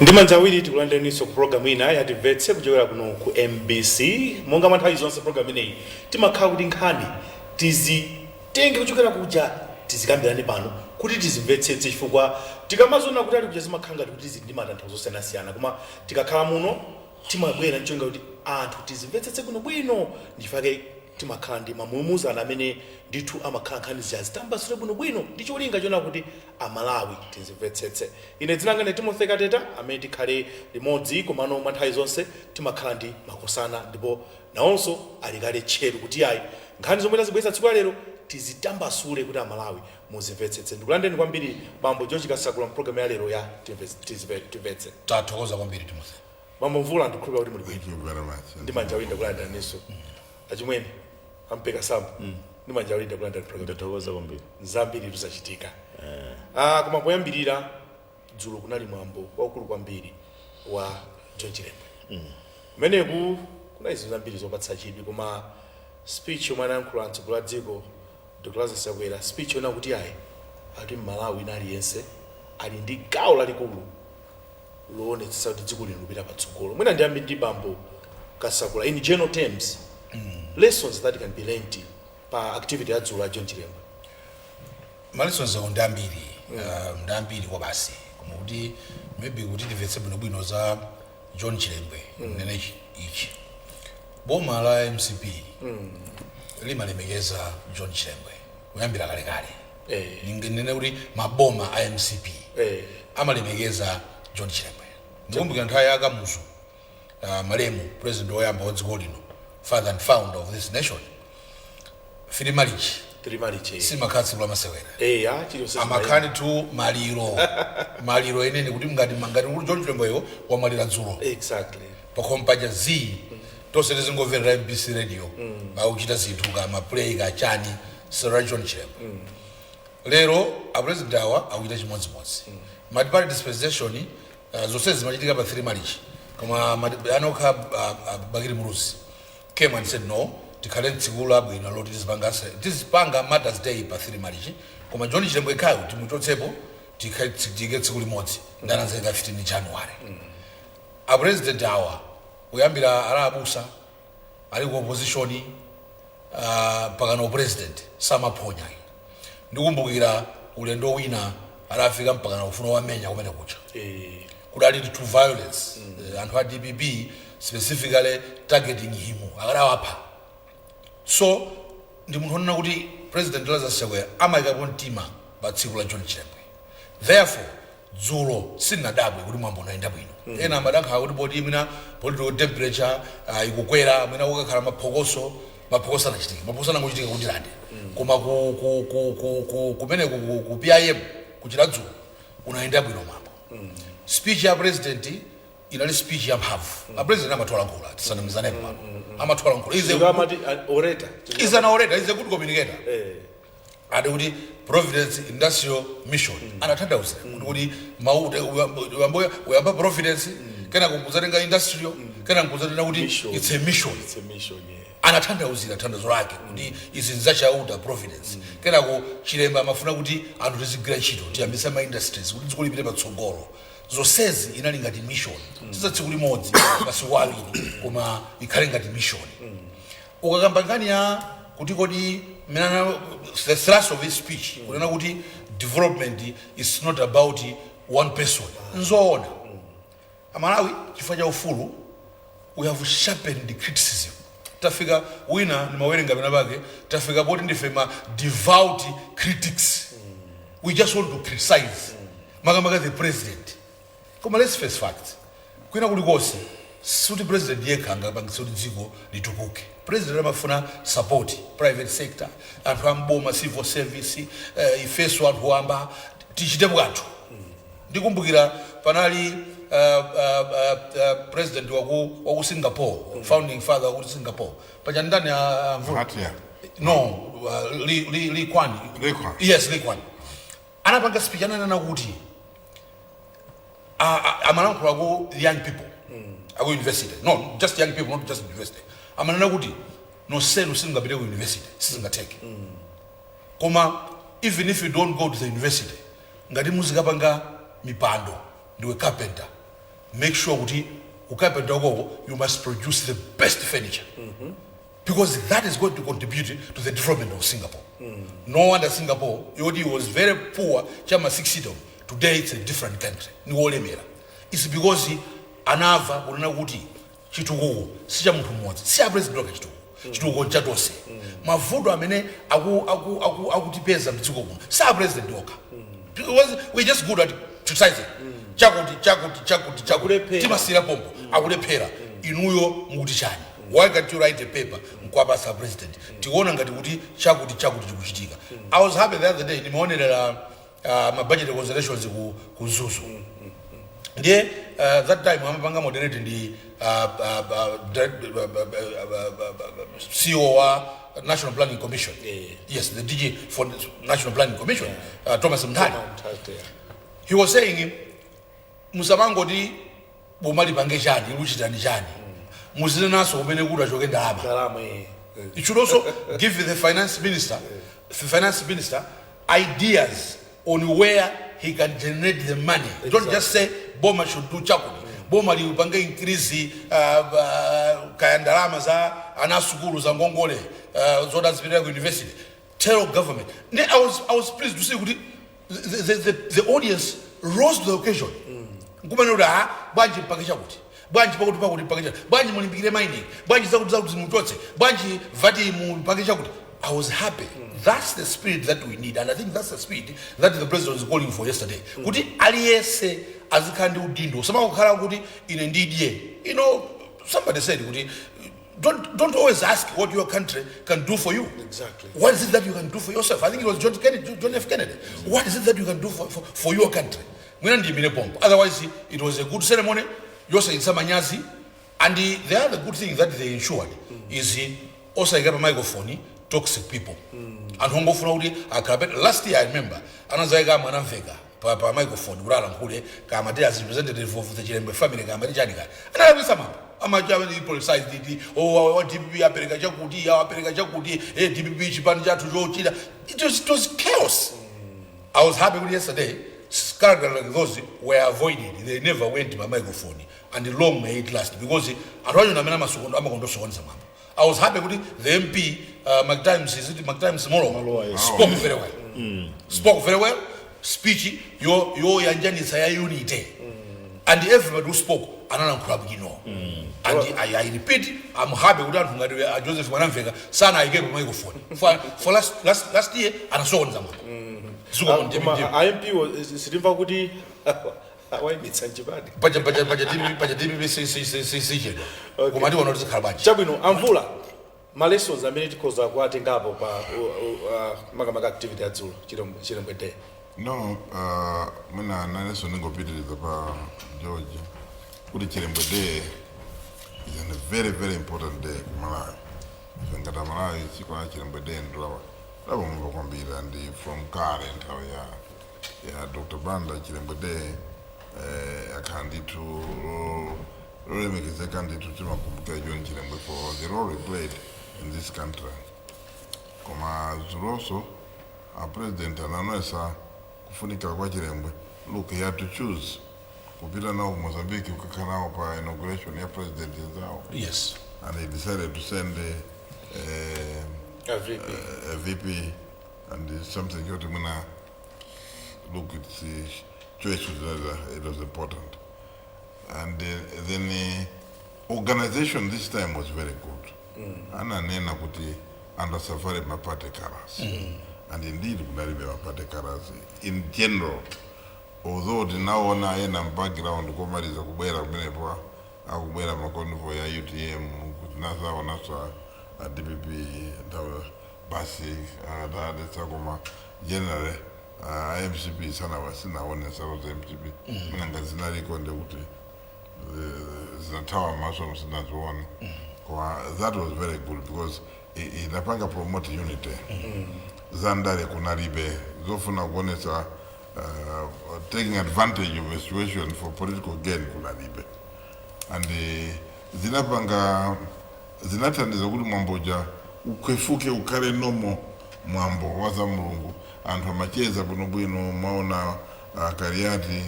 Ndi manja awiri tikulandireninso ku programu ina ya Timvetse kuchokera kuno ku MBC. Monga mwa nthawi zonse, programu ineyi timakhala kuti nkhani tizitenge kuchokera kuja, tizikambirane pano kuti tizimvetsetse, chifukwa tikamazona kuti ali kuja zimakhala ngati kuti zili ndi matanthauzo osiyanasiyana, koma tikakhala muno timabwera ncholinga kuti anthu tizimvetsetse bwinobwino. Ndifake timakhala ndi mamulumuzana amene ndithu amakhala nkhani zija zitambasule bwinobwino ndi cholinga chona kuti Amalawi tizimvetsetse. Ine dzina langa ndi Timothy Kateta, amene tikhale limodzi. Komano mwa nthawi zonse timakhala ndi makosana, ndipo nawonso ali kale tcheru kuti ayi, nkhani zomwe tazibweretsa tsiku la lero tizitambasule kuti Amalawi muzimvetsetse. Ndikulandeni kwambiri, Bambo George Kasakula, mpulogalamu ya lero ya Timvetse. Tathokoza kwambiri, Timothy. Bambo Mvula, ndikhulupira kuti muli bwino. Thank you very much. Ndi manja awiri ndakulandaninso, achimwene ampeka sambo. Ndi manja awiri ndakulandani program. Ndathokoza kwambiri. Zambiri tuzachitika. Koma poyambirira, dzulo kunali mwambo waukulu kwambiri wa John Chilembwe. Kumeneku kunali zinthu zambiri zopatsa chidwi, koma speech yomwe anayankhula mtsogoleri wa dziko Dr Lazarus Chakwera, speech yona kuti ayi, ati Mmalawi ina aliyense ali ndi gawo lalikulu loonetsetsa kuti dziko lino lipita patsogolo. Mwina ndiyambi ndi Bambo Kasakula. In general terms, lessons that can be learned pa activity ya dzulo ya John Chilembwe? Malessons awo ndi ambiri, ndi ambiri kwa basi, koma kuti maybe kuti timvetse bwinobwino za John Chilembwe, nene ichi: boma la MCP limalemekeza John Chilembwe kuyambira kalekale. Nene kuti maboma a MCP amalemekeza John Chilembwe. Ndikumbukira nthawi ya Kamuzu, malemu president woyamba wa dziko lino, father and founder of this nation, 3 March 3 March. Simakhala tsiku lamasewera. Eh, chiliyonse. Amakhala ndithu maliro, maliro enene, kuti ngati kuti John Chilembweyo wamwalira dzulo, pakhomo paja z tonse tizingomverera MBC Radio, akuchita zinthu ka maplay kachani sera John Chilembwe. Lero apresident awa akuchita chimodzimodzi. Multi-party dispensation, zonse zimachitika pa 3 March, koma anokha Bakili Muluzi came and said, "No, tikhale tsiku labwino loti tizipanga Martyrs Day pa 3 March, koma John Chilembwe khayo timuchotsepo, tikhale tiyike tsiku limodzi." Ndanazeka 15 January. Apresident awa, kuyambira ala abusa ali ku opposition mpaka no president, samaphonya. Ndikumbukira ulendo wina adafika mpaka na ufuna wamenya kumene kucha, kudali to violence. Anthu a DPP specifically targeting him, akadawapha. So ndi munthu onena kuti President Lazarus Chakwera amayikapo mtima pa tsiku la John Chilembwe. Therefore dzulo sindinadabwe kuti mwambo unayenda bwino. Ena amadankhala kuti poti mwina political temperature ikukwera, mwina kukakhala maphokoso. Maphokoso anachitika, maphokoso anangochitika kuNdirande, koma kumene ku PIM kuchita dzulo unayenda bwino mwambo. Speech ya president inali speech ya mphamvu. A president amathola nkhula, tisanamizanepo pano, amathola nkhula. Amati orator. Is an orator, is a good communicator. Ati kuti Providence Industrial Mission, anatanthauzira kuti uyamba Providence, kena kukuzatenga industrial, kena kukuzatenga kuti Mission. It's a mission. It's a mission, yeah. Anatanthauzira thandizo lake kuti izi nzachauta, Providence. Kenako Chilembwe amafuna kuti anthu tizigwira ntchito, tiyambise ma industries kuti dziko lipite patsogolo. Zonsezi inali ngati mission, siza tsiku limodzi, masiku awiri, koma ikhale ngati mission. Ukakamba nkhani ya kuti kodi the thrust of his speech, kunena kuti development is not about one person, nzoona. Amalawi, chifukwa cha ufulu, we have sharpened the criticism. Tafika wina nimawerenga pena pake, tafika poti ndife ma devout critics. We just want to criticize, makamaka the president. Koma let's face facts, kwina kulikonse suti president yekha angapangitse kuti dziko litukuke. President amafuna support, private sector, anthu amboma, civil service, ifeso anthu wamba tichitepo kanthu. Ndikumbukira panali president waku Singapore, founding father waku Singapore paja ndani, Mvula? Mahathir. No, Lee Kuan. Lee Kuan. Yes, Lee Kuan. Anapanga speech, ananena kuti amalankhula ku young people aku university, no, just young people, not just university. Amanena kuti nonsenu singapite ku university, sizingatheke, koma even if you don't go to the university, ngati muzikapanga mipando, ndiwe carpenter. Make sure kuti ku carpenter koko you must produce the best furniture, because that is going to contribute to the development of Singapore. No wonder Singapore, yoti was very poor chama 60, today it's a different country, niwolemera. It's because anava kunena kuti chitukuko si cha munthu mmodzi, si a president wake. Chitukuko, chitukuko chatonse. Mavuto amene akutipeza mdziko muno si a president okha, because we're just good at criticizing chakuti, chakuti, chakuti, chakuti. Akulephera. Timasira pompo akulephera. Inuyo mukuti chani? Why can't you write a paper nkuwapasa president, tiona ngati kuti chakuti, chakuti chikuchitika? I was happy the other day nimaonerera ma budget consultations ku Mzuzu. Ndiye that time amapanga moderate ndi CEO wa National Planning Commission. Yes, the DG for National Planning Commission, Thomas Mthali. He was saying, musamangoti boma lipange chani, luchitani chani, muzinenaso kumene kuti achoke ndalama. Ndalama. You should also give the finance minister ideas on where he can generate the money. Don't just say boma should do chakuti, boma lipange increase kaya ndalama za anasukulu za ngongole zoti azipitira ku university. Tell government. Then I was pleased to see kuti the audience rose to the occasion nkumene kuti, ha, bwanji mpake chakuti, bwanji pakuti, pakuti mpake chakuti, bwanji mulimbikire mining, bwanji zakuti, zakuti zimuchotse, bwanji VAT mupange chakuti. I was happy. That's the spirit that we need, and I think that's the spirit that the president was calling for yesterday, kuti aliyense azikhala ndi udindo, usamakukhala kuti ine ndidye. Somebody said kuti don't always ask what your country can do for you. What is it that you can do for yourself? I think it was John Kennedy, John F. Kennedy. What is it that you can do for your country? Mwina ndiyimire pompo. Otherwise, it was a good ceremony yosayitsa manyazi. And the other good thing that they ensured is osayika pa microphone toxic people, anthu ongofuna kuti akhala. Last year, I remember, anazayika Mwanamveka pa microphone kuti alankhule kamati as representative of the Chilembwe family, kamati chani kani, analakwisa mambo amapoliticized it. Oh, wa DPP apereka chakuti, apereka chakuti, DPP chipani chathu chochita. It was chaos. I was happy with yesterday. Scandal like those were avoided. They never went to my microphone. And long may it last. Because anthu acho amene amakondosokoneza mwambo. I was happy with the MP, McTimes, is it McTimes Molo? Malowa, yes. Spoke very well. Spoke very well. Speech, yo yanjanisa ya unity. And everybody who spoke, analankhula bwino. And I repeat, I'm happy kuti anthu ngati Joseph Mwanamveka sana ayike pa microphone. For last year, anasokoneza mwambo. Zuko Koma a MP sitimva kuti awayimitsa mchipani. Paja DPP, paja DPP si chedwa. Koma tiona kuti zikhala bwanji. Chabwino, amvula, ma lessons amene tikhoza kuwatengapo pa makamaka activity yadzulo, Chilembwe Day? No, mwina nanenso ndingopitiriza pa George kuti Chilembwe Day is a very, very important day ku Malawi. Ife ngati Malawi, tsiku la Chilembwe Day ndilapa lapamwamba kwambiri. And from kale, nthawi ya Dr Banda, Chilembwe Day akhala ndithu lolemekezeka ndithu. Timakumbukira John Chilembwe for the role he played in this country. Koma dzuloso a president ananesa kufunika kwa Chilembwe. Look, he had to choose kupita nawo ku Mozambique, kukakhala nawo pa inauguration ya president nzawo, and he decided to send A VP. a VP, and it's something yoti mwina, look, it's choice was, it was important. And then the organization this time was very good. Ananena kuti andasafari ma party colors, and indeed kunalibe ma party colors in general, although tinaona ena background komaliza kubwera kumenepo akubwera ma convoy ya UTM, kuti nazaonanso a DPP nthawi basi akatadetsa. Koma generally MCP sana sinaone nsalu za MCP. Minanga zinaliko ndekuti zinathawa maso, sinazione. Koma that was very good because inapanga promote unity. Zandale kunalibe zofuna kuonesa taking advantage of a situation for political gain, kunalibe. And zinapanga, zinathandiza kuti mwamboja ukhwefuke, ukhale nomo mwambo wa za Mulungu. Anthu amacheza bwinobwino, maona Kaliati.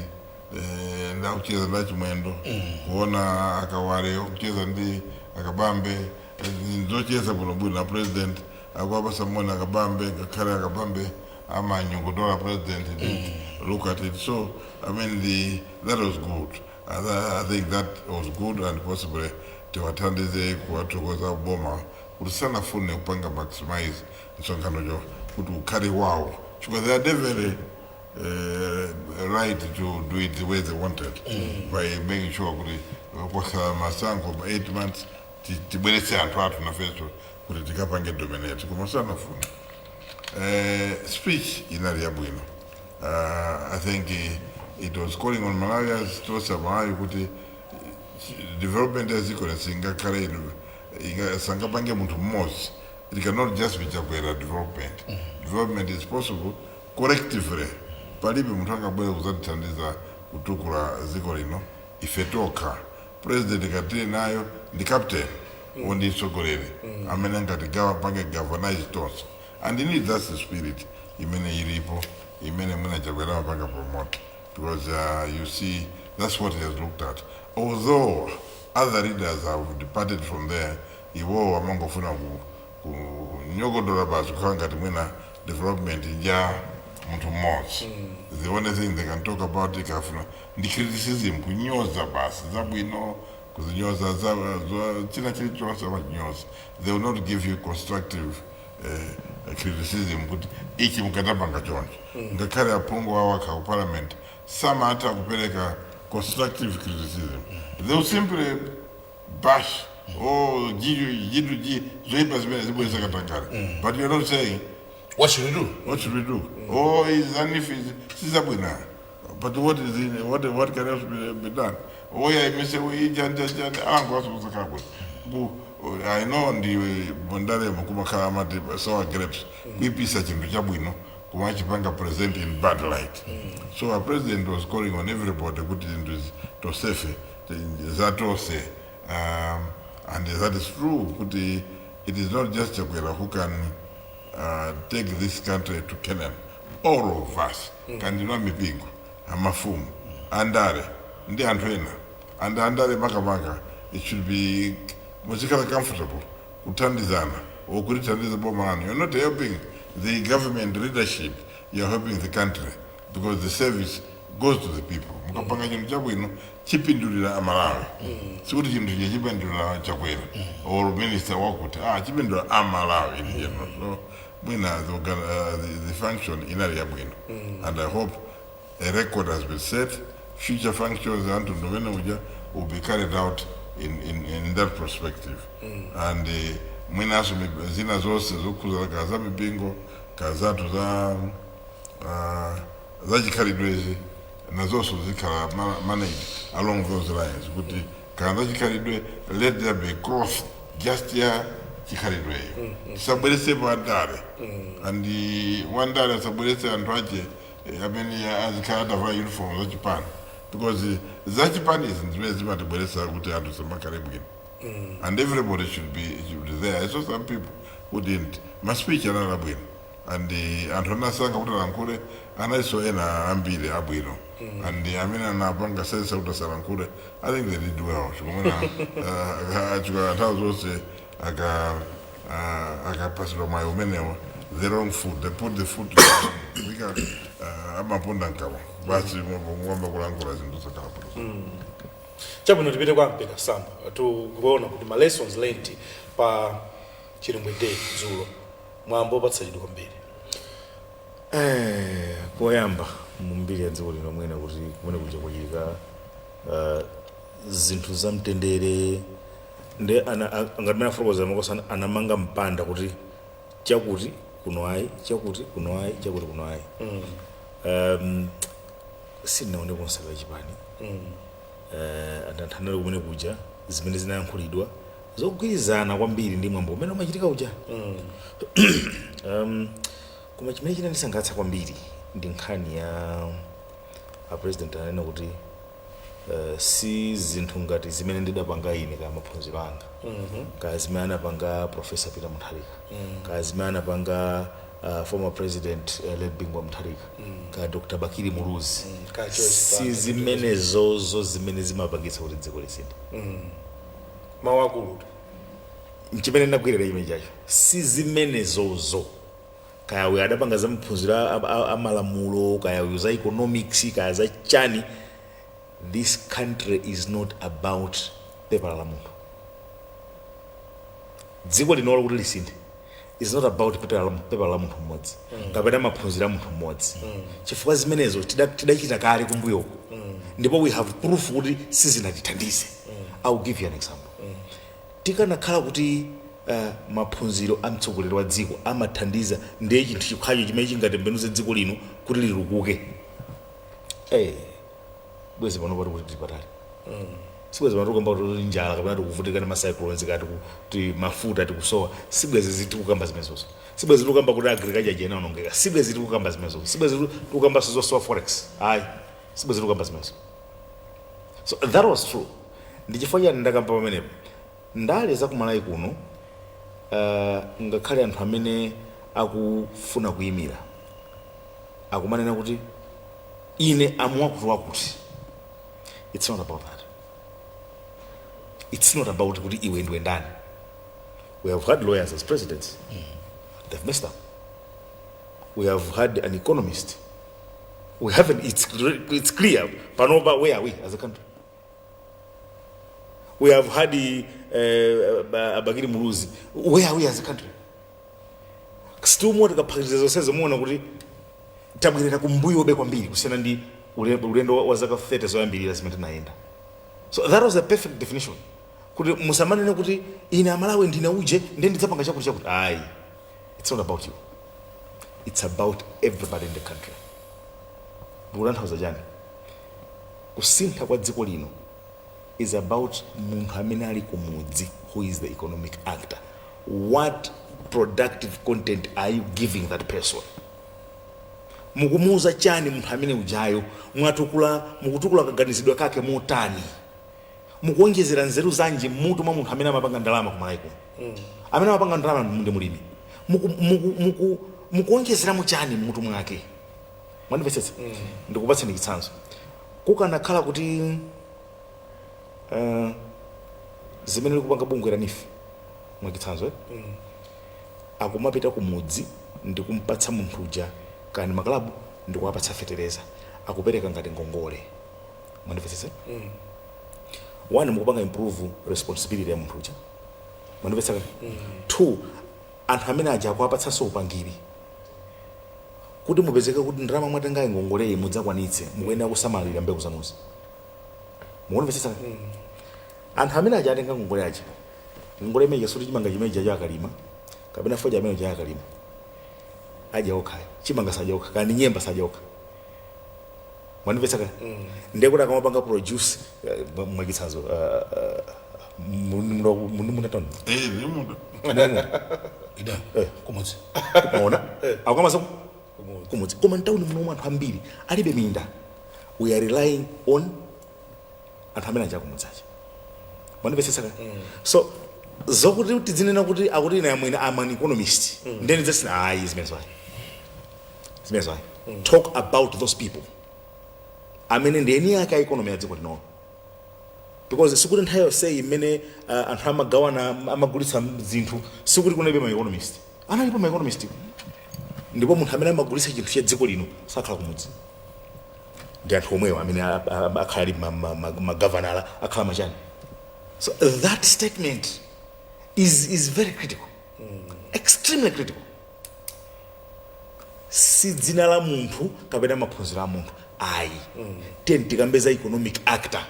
Ndakucheza ndi Achimwendo, kuona Akawale kucheza ndi Akabambe, nzocheza bwinobwino na president akuwapasa moni Akabambe, ngakhale Akabambe amanyongodola, president didn't look at it. So I mean, that was good. I think that was good, and possibly tiwathandize kuwathokoza boma kuti sanafune kupanga maximize msonkhanocho kuti ukhale wawo, chifukwa they are definitely right to do it the way they wanted by making sure kuti kwakhala masankho pa 8 months, tibweretse anthu athu nafenso kuti tikapange dominate, koma sanafuna. Speech inali yabwino. I think it was calling on Malawians, tonse Malawi, kuti development ya dziko singakhale sangapange munthu mmodzi. It cannot just be Chakwera development. Development is possible collectively. Palibe munthu angabwere kuzatithandiza kutukula dziko lino ife tokha. President katili nayo ndi captain, wondi mtsogoleri amene angatigawa pange galvanize tonse, and indeed that's the spirit imene ilipo, imene mwina Chakwera amapanga promote, because you see, that's what he has looked at. Although other leaders have departed from there, iwowo amangofuna kunyogodola basi, kukhala ngati mwina development ya munthu mmodzi. The only thing they can talk about ikafuna ndi criticism, kunyoza basi, zabwino kuzinyoza, china chilichonse amachinyoza. They will not give you constructive criticism kuti ichi mukatapanga choncho. Ngakhale aphungu awo akha ku parliament samatha kupereka constructive criticism. They will simply bash, "Oh, jitu jitu ji zoipa zimene zibweza katangale," but you're not saying, "What should we do?" "What should we do?" Oh, is and if is sizabwina, but what is in, what can else be done? Oh yeah, mise we janja janja angu asuzakabwe ku. I know ndi bondalemo kumakhala amati sour grapes, kuipisa chinthu chabwino kumachipanga present in bad light. So our president was calling on everybody kuti zinthu izi tosefe zatose, and that is true kuti it is not just Chakwera who can take this country to Canaan. All of us, kandinwa mipingo, amafumu, andale ndi anthu ena, and andale makamaka, it should be muzikhala comfortable kuthandizana or kutithandiza boma lanu. You're not helping the government leadership, you're helping the country, because the service goes to the people. Mukapanga chinthu chabwino chipindulira Amalawi, sikuti chinthu che chipindulira Chakwera or minister wakuti, ah, chipindulira Amalawi in general. So mwina the function inali yabwino, and I hope a record has been set. Future functions anthu ndomene uja will be carried out in that perspective, and mwinaso zina zonse zokhuza ka za mipingo, ka zathu za zachikhalidwezi nazonso zikhala managed along those lines, kuti kana zachikhalidwe, let there be growth just ya chikhalidweyo, tisabweresepo andale, and wandale asabwerese anthu ache amene azikhala atavala uniform zachipani, because zachipani izi ndimene zimatibweresa kuti anthu samakhale bwino, and everybody should be there. I saw some people who didn't. Ma speech anali abwino, and anthu anasankha kuti alankhule analiso ena ambiri abwino, and amene anapanga sensa kuti asalankhule, I think they did well, chikomena achika nthawi zonse aka akapasidwa mwayi umenewo, the wrong foot, they put the foot wika, amaponda mkamwa basi, ngomba kulankhula zinthu zakhala. Chabwino, tipite kwa Mpeka Samba, tikuona kuti ma lessons learned pa Chilembwe Day dzulo, mwambo opatsa chidwi kwambiri. Poyamba mumbiri ya dziko lino mwene kuti kumene kuja kuchitika zinthu zamtendere nde ngati mene afotokoza makosa, anamanga mpanda kuti chakuti kuno ayi, chakuti kuno ayi, chakuti kuno ayi. Sindinaone konsaka chipani. Anthu anali kumene kuja, zimene zinayankhulidwa zogwirizana kwambiri ndi mwambo umene umachitika uja. Koma chimene chinandisangalatsa kwambiri ndi nkhani ya a president ananena kuti si zinthu ngati zimene ndidapanga ine kaya maphunziro anga, kaya zimene anapanga Professor Peter Mutharika, kaya zimene anapanga former president late Bingu wa Mutharika, ka Dr Bakili Muluzi, ka Joyce si Banda, zimenezozo zimene zimapangitsa kuti dziko lisinthe. Mawu akulu. Nchimene ndagwirira chimene chacho si zimenezozo, kaya uyo adapanga za maphunziro amalamulo, kaya uyo za economics, kaya za chani. This country is not about pepala la munthu. Dziko linolo kuti lisinthe is not about pepala la munthu mmodzi kapena maphunziro a munthu mmodzi, chifukwa zimenezo tidachita kale kumbuyoko ndipo we have proof kuti sizinatithandize. I will give you an example. Tikanakhala kuti maphunziro a mtsogoleri wa dziko amathandiza, ndiye chinthu chikhacho chimene chingatembenuze dziko lino kuti litukuke, bwezi pano pati kuti tipatali. Sibwezi pano tikukamba kuti njala kapena tikuvutika ndi macyclones, kati kuti mafuta tikusowa. Sibwezi tikukamba zimenezozo. Sibwezi tikukamba kuti agriculture jena onongeka. Sibwezi tikukamba zimenezozo. Sibwezi tikukamba zosowa forex, ayi, sibwezi tikukamba zimenezo. So that was true. Ndi chifukwa chani ndakamba pamenepo? Ndale zakumalawi kuno, ngakhale anthu amene akufuna kuyimira akumanena kuti ine amuwakuti wakuti, it's not about that. It's not about kuti iwe ndiwe ndani. We have had lawyers as presidents. They've messed up. We have had an economist. We haven't. It's clear panopa where are we as a country. We have had Abakili Muluzi. Where are we as a country? Still more. Tikaphatikiza zonsezo, muona kuti tabwerera kumbuyobe kwambiri kusiyana ndi ulendo wa zaka 30 zoyambirira zimene tinayenda. So that was a perfect definition kuti musamanene kuti ine Amalawi ndine uje, ndiye ndidzapanga chakuti chakuti. Ayi, it's not about you, it's about everybody in the country. Ndikutanthauza chani? Kusintha kwa dziko lino is about munthu amene ali kumudzi, who is the economic actor. What productive content are you giving that person? Mukumuuza chani munthu amene ujayo? Mwatukula, mukutukula kaganizidwe kake motani? Mukuonjezera nzeru zanji mmutu mwa munthu amene amapanga ndalama kumalawi kuno? Amene amapanga ndalama ndi mulimi. Mukuonjezeramo chani mmutu mwake? Mwandimvetsetsa? Ndikupatseni chitsanzo. Kukanakhala kuti zimene likupanga bungwe la NEEF, mwachitsanzo, eh? Akumapita kumudzi ndikumpatsa munthu uja kani makalabu, ndikuwapatsa fetereza, akupereka ngati ngongole, mwandimvetsetsa? One, mukupanga improve responsibility ya munthu uja, mwandimvetsetsa? Two, anthu amene aja akuwapatsanso upangiri kuti mupezeke kuti ndalama mwatengayi, ngongoleyi, mudzakwanitse, mukuyenera kusamalira mbewu zanuzi, mukumvetsetsa? Anthu amene aja atenga ngongole aja, ngongole imene chasuti chimanga chimene chacho akalima kapena fodya amene chacho akalima, adya okha. Chimanga sadya okha, kandi nyemba sadya okha, mwandimvetsa? Kale ndiye kuti akamapanga produce, mwachitsanzo, munatoni. Eh, ndi munthu. Ida kumudzi. Kumaona akukamaza kumudzi, koma mtawuni muno anthu ambiri alibe minda. We are relying on anthu amene aja kumudzi aja, mwandimvetsetsa kale? So zokuti tidzinena kuti akuti ine amwene am an economist, ndeni dzasina, ayi, zimenezo ayi, zimenezo ayi. Talk about those people amene ndi eni ake a economy ya dziko linolo, because sikuti nthawi yonseyi imene anthu amagawana, amagulitsa zinthu, sikuti kunalibe ma economist. Analipo ma economist. Ndipo munthu amene amagulitsa chinthu cha dziko lino sakhala kumudzi, ndi anthu omwewo amene akhala ali magavanala, akhala machani. So that statement is very critical, extremely critical. Si dzina la munthu kapena maphunziro a munthu, ayi. Tiye tikambe za economic actor.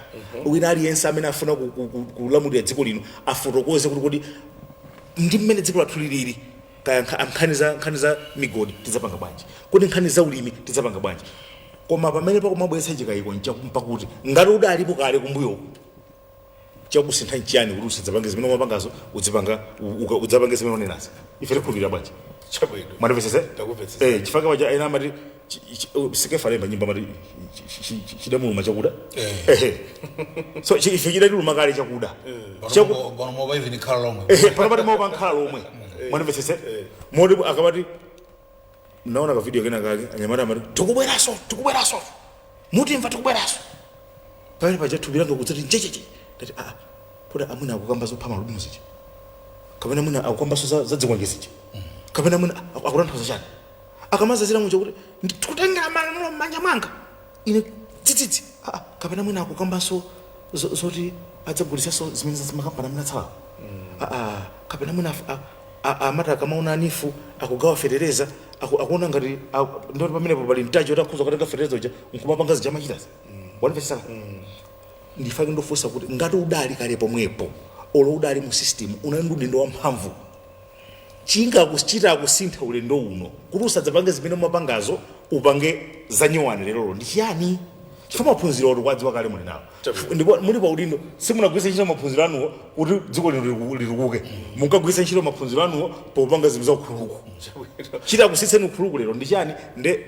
Wina aliyense amene afuna kulamulira dziko lino afotokoze kuti kodi ndi mmene dziko lathu lilili, kaya nkhani za migodi tidzapanga bwanji, kodi nkhani za ulimi tidzapanga bwanji? Koma pamene pakumabweretsa chikayiko nchakuti ngati udalipo kale kumbuyoku, chakusintha nchiyani kuti usadzapange zimene umapangazo, udzipanga udzapange zimene unenazi? Ife tikhulupirira bwanji? Chabwino. Mwandimvetsetsa? Ndakupvetsetsa. Eh, chifukwa paja ena amati Sikefa lemba nyimbo amati chidamuluma chakuda. Ehe, so ife chidatiluma kale chakuda. Pano moba even khala lomwe. Ehe, pano pati mopa nkhala lomwe, mwandimvetsetsa? Moti akamati Naona ka video kena kake, anyamata amati, "Tikubweraso, tikubweraso, mutimva, tikubweraso." Pamene paja thupi langa kudzati njecheche. Ndati, "Aa, kodi amwina akukamba zopha malubino zija, kapena mwina akukambaso za dzikwanje zija, kapena mwina akutanthauza chani akamazazira muja kuti ndikutengera malamulo m'manja mwanga ine tsitsitsi? Aa, kapena mwina akukambaso zoti adzagulitsanso zimene za makampani amene atsalawo? Aa, kapena mwina amati akamaona a NEEF akugawa fetereza, akuona ngati ndoti pamenepo pali mtaji oti akhuza kukatenga fetereza uja nkumapanga zija amachitazi?" Wanimvetsesa? Ndifake ndofunsa kuti ngati udali kale pomwepo, olo udali mu system, unali ndi udindo wamphamvu, chingakuchita kusintha ulendo uno kuti usadzapange zimene umapangazo, upange zanyowani lerolo ndi chiyani? Chifukwa maphunziro oti kwadziwa kale muli nawo, ndipo muli pa udindo, simunagwiritse ntchito maphunziro anuwo kuti dziko lino litukuke. Munkagwiritsa ntchito maphunziro anuwo popanga zinthu za ukhuluku. Chita kusitseni ukhuluku lero ndi chani? Nde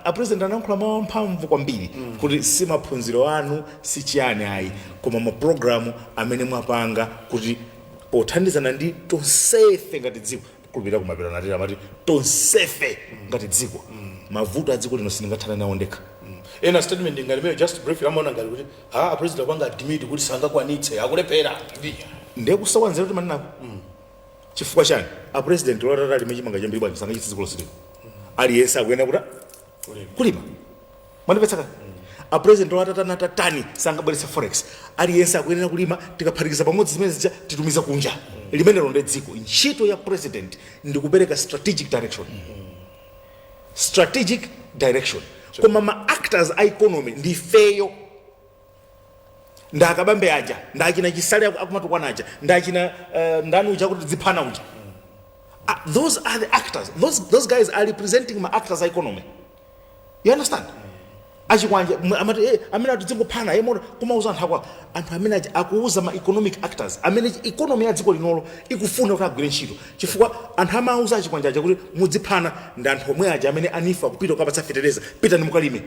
a president anayankhula mawu amphamvu kwambiri kuti si maphunziro anu, si chiyani ayi, koma mapulogalamu amene mwapanga kuti pothandizana ndi tonsefe ngati dziko. Kulupira kumapero natera amati tonsefe ngati dziko, mavuto a dziko lino sindingathana nawo ndekha. Ena statement ngati imene, just briefly, amaona ngati kuti a president apanga admit kuti sangakwanitse, akulephera. Ndiye kusowa nzeru timanenako. Chifukwa chani? A president lotata alime chimanga chambiri bwanji, sangachitse dziko lonse lino. Aliyense akuyenda kuti kulima. Mwandimvetsa kani? A president lotata natani, sangabweretse forex. Aliyense akuyenera kulima, tikaphatikiza pamodzi zimene zija titumiza kunja. Limenelo ndi dziko. Ntchito ya president ndi kupereka strategic direction, strategic direction, koma ma actors a economy ndi ifeyo, ndakabambe aja, ndachina Chisale akumatukwana aja, ndachina ndani uja kuti dziphana uja. Those are the actors. Those guys are representing ma actors a economy, you understand? Achikwanje amati, amene ati dzingophana moto kumauza anthu akwa anthu amene aja akuuza ma economic actors amene economy ya dziko linolo ikufuna kuti agwire ntchito, chifukwa anthu amauza achikwanje aja kuti mudziphana ndi anthu omwe aja amene a NEEF akupita kukapatsa fetereza, "Pitani mukalime."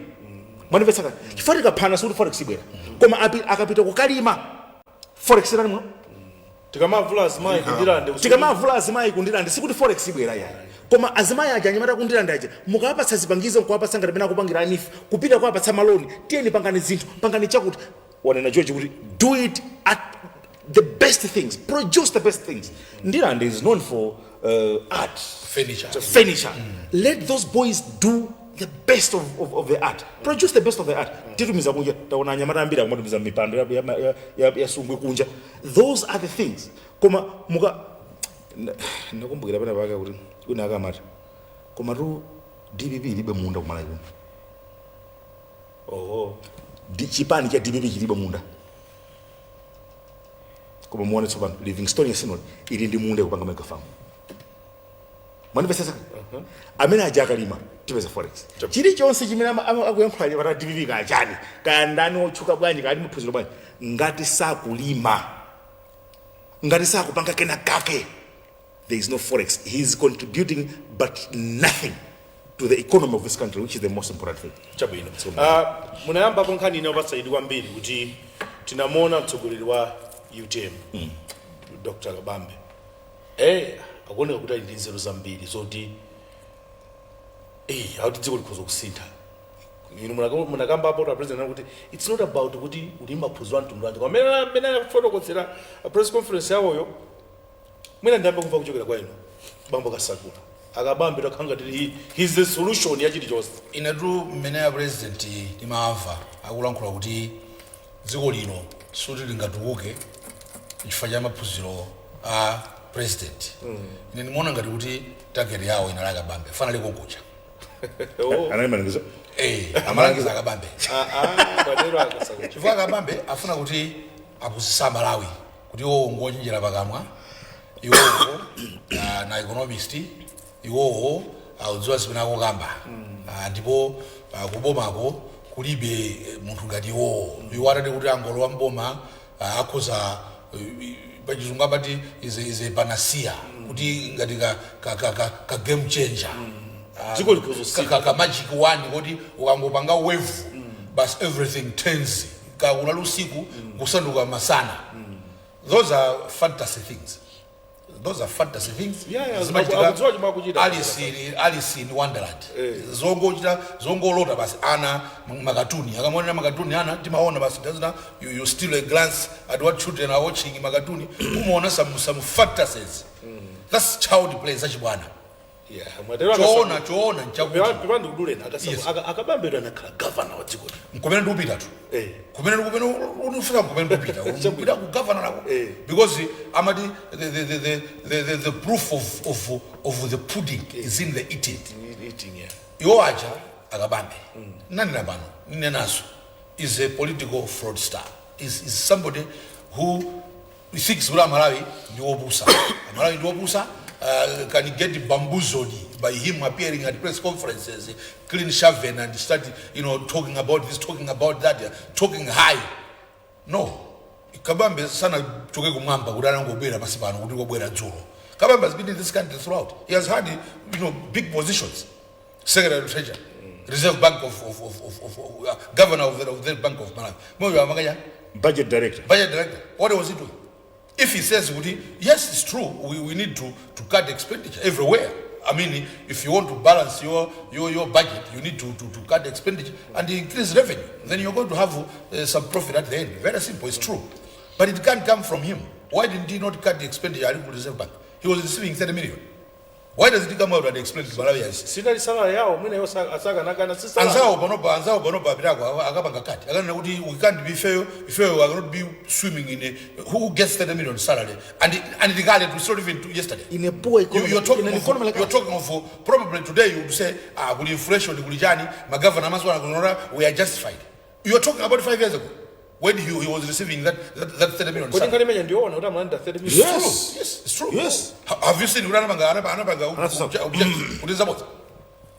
Mwandimvetsa kani? Chifukwa tikaphana sikuti forex ibwera, koma akapita kukalima, forex itani muno? Tikamavula azimayi kundilande. Tikamavula azimayi kundilande sikuti forex ibwera yayi, koma azimayi aja, anyamata kundilande aja, mukawapatsa zipangizo, nkuwapatsa ngati pamene akupangira a NEEF, kupita kuwapatsa maloni, "Tiyeni pangani zinthu, pangani chakuti," wanena George kuti do it at the best things, produce the best things. Ndilande is known for art. Furniture. Furniture. Let those boys do the best of the art, produce the best of the art, titumiza kunja. Taona anyamata ambiri akumatumiza mipando ya sungwe kunja. Those are the things. Koma muka ndakumbukira pena pake kuti wina akamati, "Koma tu DPP ilibe munda kumalawi kuno." Oho. Chipani cha DPP chilibe munda, koma muone tsopano Livingstonia Synod ili ndi munda kupanga mega farm. Mwandimvetsetsa? Amene aja akalima, tipeza forex. Chilichonse chimene akuyankhula pata DPP kachani, kaya ndani otchuka bwanji, kaya ndi maphunziro bwanji, ngati sakulima, ngati sakupanga kena kake, there is no forex. He is contributing but nothing to the economy of this country, which is the most important thing. Chabwino. Munayambapo nkhani ine yopatsa chidwi kwambiri kuti tinamuona mtsogoleri wa UTM, Dr Kabambe, akuoneka kuti ali ndi nzeru zambiri zoti akuti dziko likhoza kusintha. Inu munakambapo ta president kuti it's not about kuti uli maphunziro a mtundu wanji, koma amene anafotokozera a press conference yawoyo, mwina ndiyambe kumva kuchokera kwa inu, bambo Kasakula. Akabambe takhala ngati he's the solution ya chilichonse. Inetu mmene ya president timamva akulankhula kuti dziko lino suti lingatukuke chifukwa cha maphunziro a president, ine ndimaona ngati kuti target yawo inali Akabambe fana likonkucha. Anali malangizo. Amalangiza Akabambe. Bwadero Akasakula. Chifukwa Akabambe afuna kuti aphunzitsa Amalawi kuti iwowo ngochenjera pakamwa, iwowo na economist, iwowo akudziwa zimene akukamba. Ndipo kubomako kulibe munthu ngati iwowo. Iwo atati kuti angolowa mboma, akhoza, pachizungu amati is a panacea, kuti ngati ka game changer. Dziko likhoza kusintha. Ka magic one kuti ukangopanga wave, basi, everything turns, kakunali usiku kusanduka masana. Those are fantasy things. Those are fantasy things. Yeah, Zimachitika akudziwa chomwe akuchita. Alice in Wonderland. Zongochita, zongolota basi ana makatuni. Akamaonera makatuni ana timaona basi doesn't you steal a glance at what children are watching makatuni. Umaona some fantasies. That's child play zachibwana. Yeah, mwatero Choona nchakuti pepani ndikuduleni. Yes. Akabambedwa anakhala governor wa dziko lino. Nkumene ndikupita tu. Kumene kumene unufika kumene ndikupita. Upita ku governor nako. Because amati the proof of the pudding is in the eating. Eating, yeah. Iwo aja akabambe. Nani pano nenaso is a political fraudster. Is somebody who thinks kuti Amalawi ndi opusa. Amalawi ndi opusa, can get bamboozled by him appearing at press conferences clean shaven and start talking about this, talking about that, talking high. No, Kabambe sanachoke kumwamba kuti anangobwera pasi pano kuti kobwera dzulo. Kabambe has been in this country throughout. He has had big positions: Secretary of Treasury, Reserve Bank of governor of the Bank of Malawi. Moyo amakanya Budget director. Budget director. What was he doing? If he says kuti, yes, it's true, we need to cut expenditure everywhere. I mean, if you want to balance your budget, you need to cut expenditure and increase revenue. Then you're going to have some profit at the end. Very simple, it's true. But it can't come from him. Why didn't he not cut the expenditure at the Reserve Bank? He was receiving 30 million. Why does he come out and explain to Malawians? Sinali salary yawo mwina iwo sakanakana si salary. Anzawo panopa apitako akapanga cut, akanena kuti we can't be fair. Fair, we cannot be swimming in a, who gets 30 million salary and regarded, it's not even to yesterday. In a poor You, economy, you're talking in an of, economy like you're talking of probably today you would say, ah, kuli inflation, kuli chani, magavana maswana kunora, we are justified. You are talking about 5 years ago when he was receiving that 30 million Kodi salary. nkhani imene ndiona kuti amalanda 30 million? Yes. True. Yes, it's true. Yes. Have you seen kuti anapanga kuti zabodza?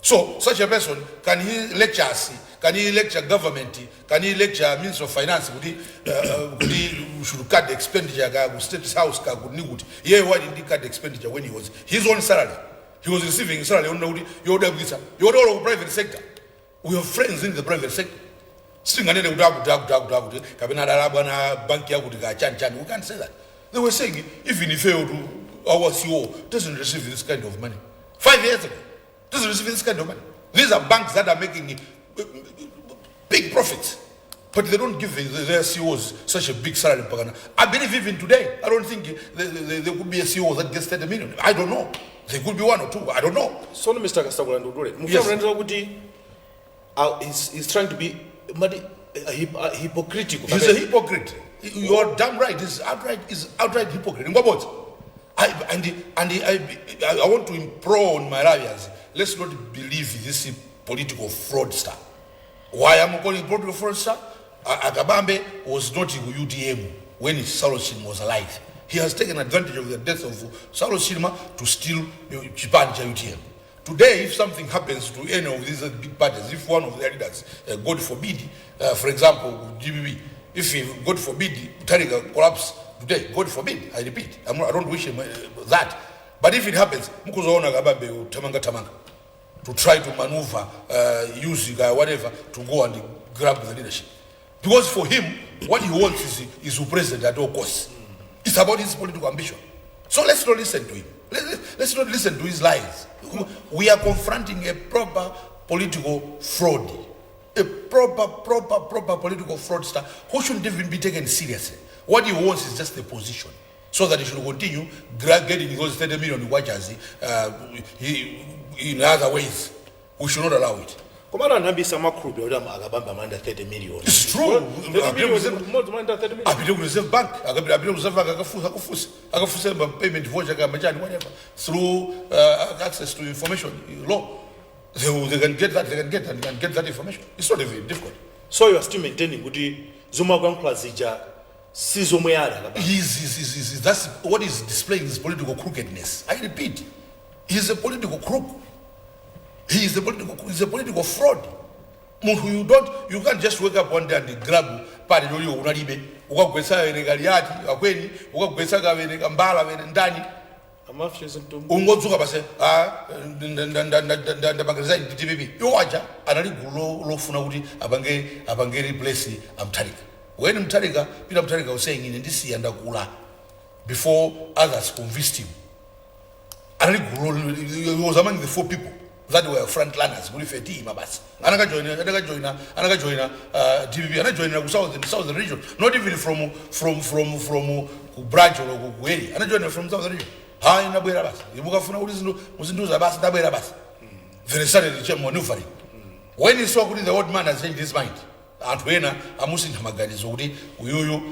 So such a person, can he lecture us? Can he lecture government? Can he lecture Minister of Finance kuti kuti we should cut the expenditure ka ku State House ka kuti kuti iye? Why didn't he cut the expenditure when he was his own salary? He was receiving salary yonena kuti yodabwitsa, yodolo ku private sector. We have friends in the private sector. Sitinganene kuti akuti akuti akuti akuti kapena adala bwana banki yakuti ka chani chani. We can't say that. They were saying even if to our CEO doesn't receive this kind of money 5 years ago, doesn't receive this kind of money. These are banks that are making big profits, but they don't give their CEOs such a big salary. Pakana, I believe even today, I don't think there could be a CEO that gets 30 million. I don't know. There could be one or two, I don't know. Sono Mr Kasakula, ndikudule. Yes. Mufuna kuti he's trying to be mati hypocritical? He's a hypocrite. You are damn right. He's outright hypocrite. Ngwabodza. I, and I want to implore on Malawians, let's not believe this political fraudster. Why am I calling political fraudster? Akabambe was not in UTM when Saulos Chilima was alive. He has taken advantage of the death of Saulos Chilima to steal chipani cha UTM. Today, if something happens to any of these big parties, if one of their leaders, God forbid, for example, DPP, if he, God forbid, Mutharika collapse today, God forbid, I repeat, I don't wish him that. But if it happens, mukuzoona Kabambe tamanga tamanga to try to maneuver, use whatever, to go and grab the leadership. Because for him, what he wants is to president at all costs. It's about his political ambition. So let's not listen to him. Let's not listen to his lies. We are confronting a proper political fraud. A proper, proper, proper political fraudster who shouldn't even be taken seriously. What he wants is just the position so that he should continue getting those 30 million kwachazi in other ways. We should not allow it. Komatu anthu ambiri samakhulupirira kuti akabambe amalanda 30 million. It's true. 30 million, munthu mmodzi amalanda 30 million? Apite ku Reserve Bank, apite ku Reserve Bank, akafusa ma payment voucher kama chani, whatever, through access to information law. They can get that, they can get and can get that information. It's not even difficult. So you are still maintaining kuti zomwe akuyankhula zija si zomwe ali akabambe? That's what he's displaying, is political crookedness. I repeat, he's a political crook. He's a political fraud. Munthu, you can't just wake up one day and grab party loliwo unalibe, ukagwetsa wene Kaliati akweni, ukagwetsa kawene Kambala wene ndani. Amafios mtumbu. Ungodzuka pase, ah, ndapanga resign ndi DPP. Iwo aja anali gulu lofuna kuti apange replace aMutharika. When Mutharika, Peter Mutharika was saying, "Ine ndisiya, ndakula," before others convinced him. Anali gulu, he was among the four people that were front runners kuti ife tiyima basi. Anakajoina DPP, anajoinera ku southern region, not even from ku branch or ku area. Anajoinera from southern region. Hayi, ndabwera basi, mukafuna kuti zinthu muzindiuza basi, ndabwera basi. Then he started maneuvering. When he saw kuti the old man has changed his mind, anthu ena amusintha maganizo kuti uyuyu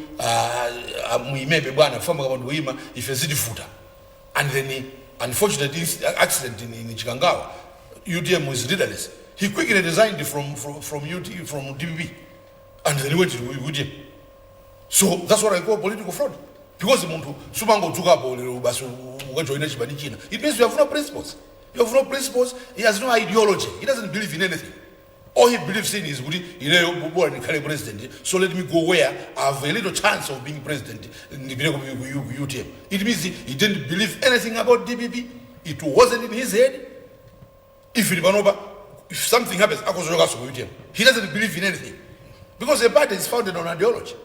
muyimebe bwana, famba kama ndikuyima ife zitifuta. And then unfortunate accident in Chikangawa, UTM was leaderless. He quickly resigned from UT, from DPP, and then he went to UTM. So that's what I call political fraud, because munthu sumangodzukapo lero basi ukajoina chipani china. It means you have no principles. You have no principles. He has no ideology. He doesn't believe in anything. All he believes in is kuti ineyo bola ndikhale president, so let me go where I have a little chance of being president, ndipite ku UTM. It means he didn't believe anything about DPP. It wasn't in his head. If panopa, if something happens, akozochokanso ku UTM. He doesn't believe in anything, because a party is founded on ideology.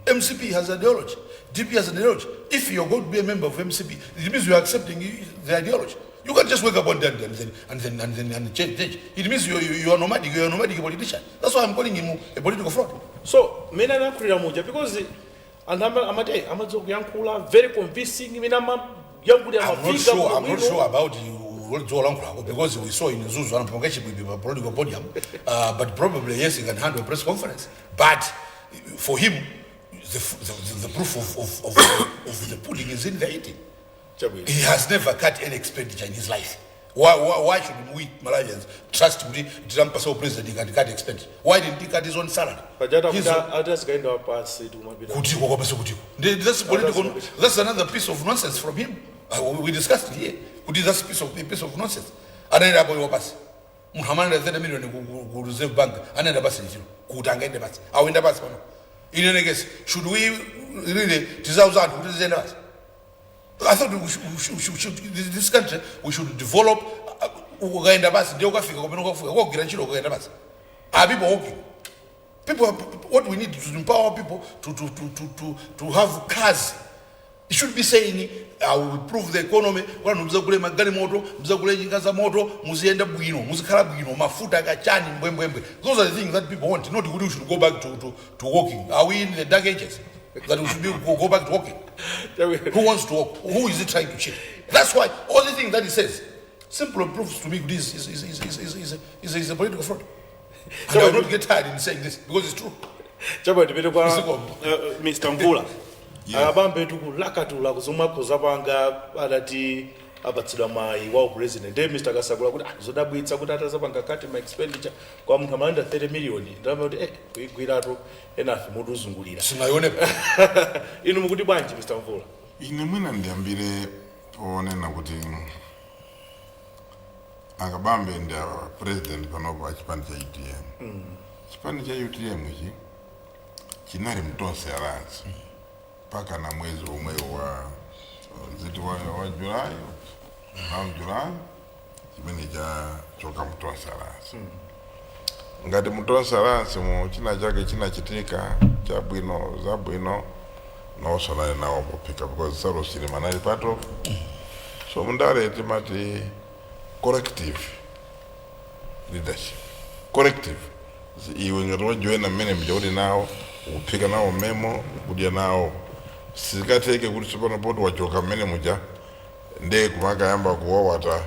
MCP has ideology, DP has an ideology. If you're going to be a member of MCP, it means you're accepting the ideology. You can't just wake up one day and then and change. It means you are nomadic. You are a nomadic politician. That's why I'm calling him a political fraud. So mmene anayankhulira muja, because anthu amati amadziwa kuyankhula very convincing, imene amayankhulira. I'm not sure. I'm not sure about you, because we saw in Mzuzu anapanga chibwibi pa political podium, but probably yes, he can handle a press conference. But for him, the proof of the pudding is in the eating. Chabwino. He has never cut any expenditure in his life. Why should we Malawians trust kuti titampasa president he can cut expenditure? Why didn't he cut his own salary? Pajata His kuti ati azikaenda wapansi tikumapita. Kutiko kwapese kutiko. That's political. That's another piece of nonsense from him. We discussed it here. Kuti that's a piece of nonsense. Anaenda apo iwo pasi. Munthu amanenda 30 million ku Reserve Bank, anaenda pasi njiro. Kuti angaende pasi. Awenda pasi pano. In any case, should we really tizauza anthu kuti tiziyenda pasi? I thought we should, this country, we should develop. Ukaenda pasi ndiye ukafika kumene ukafika kogwira ntchito ukaenda pasi. Are people walking? People, what we need is to empower people to have cars. It should be saying, "I will improve the economy." Vanhu muzagule magalimoto, muzagule njinga za moto, muziyenda bwino, muzikhala bwino, mafuta akachani mbwembwembwe. Those are the things that people want. Not kuti we should go back to walking. Are we in the dark ages that we should go back to walking? Who wants to walk? Who is he trying to cheat? That's why all the things that he says simply proves to me this is a political fraud. And I will not get tired in saying this because it's true. Chabwino, tipite kwa Msikomo. Mr Mvula. Yes. Akabambe tikulakatula kuzomwe akuzapanga adati apatsidwa mayi wa president. Ndiye Mr Kasakula kuti zodabwitsa kuti atazapanga cut ma expenditure kwa munthu amalanda 30 million, ndalama kuti kuigwiratu enafe mutuzungulira. Singaionepo. Inu mukuti bwanji, Mr Mvula? Ine mwina ndiyambire ponena kuti Akabambe ndi a president panopo a chipani cha UTM. Chipani cha UTM ichi chinali mtonse Alliance mpaka na mwezi omwewo wa ziti wa Julai au Julai chimene cha choka mtonse Alliance. Ngati mtonse Alliance mu china chake chinachitika chabwino zabwino, nawonso anali nawo pophika, because Saulos Chilima anali part of. So mundale timati corrective leadership, corrective. Iwe ngati wajoyina mmene mja uli nawo, ukuphika nawo mmemo, ukudya nawo, sizikatheke kuti tsopano poti wachoka mmene muja ndiye kumakayamba kuwawata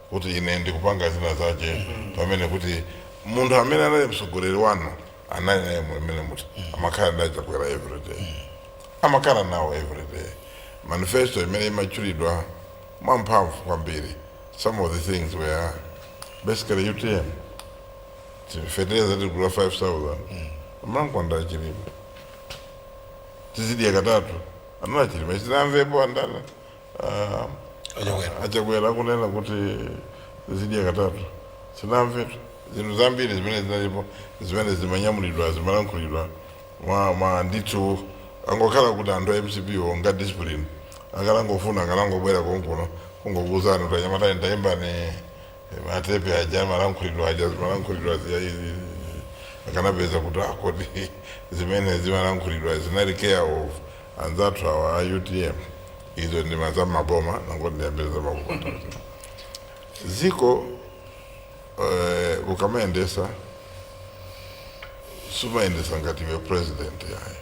kuti ine ndikupanga zina zache, pamene kuti munthu amene anali mtsogoleri wanu anali naye mmene muti amakhala ndi Achakwera everyday, amakhala nawo everyday. Manifesto imene imachulidwa mwamphamvu kwambiri, some of the things were basically UTM. Fetereza tigula 5000, amankwanda Chilima. Tizidya katatu, anala Chilima. Sinamvepo andana Achakwera. Achakwera kunena kuti zidya katatu, sinamvetu. Zinthu zambiri zimene zinalipo zimene zimanyamulidwa, zimalankhulidwa mwa ndithu, angokhala kuti anthu a MCP nga discipline akalangofuna akalangobwera konkuno kungokuuzani kuti anyamatani ndayimbani matepe aja malankhulidwa aja zimalankhulidwa ziya izi, akanapeza kuti akoti zimene zimalankhulidwa zinali care of anzathu awa a UTM. Izo ndi za maboma, nangoti ndiyambire za maboma. Ziko ukamayendesa, sumayendesa ngati iwe president yayi.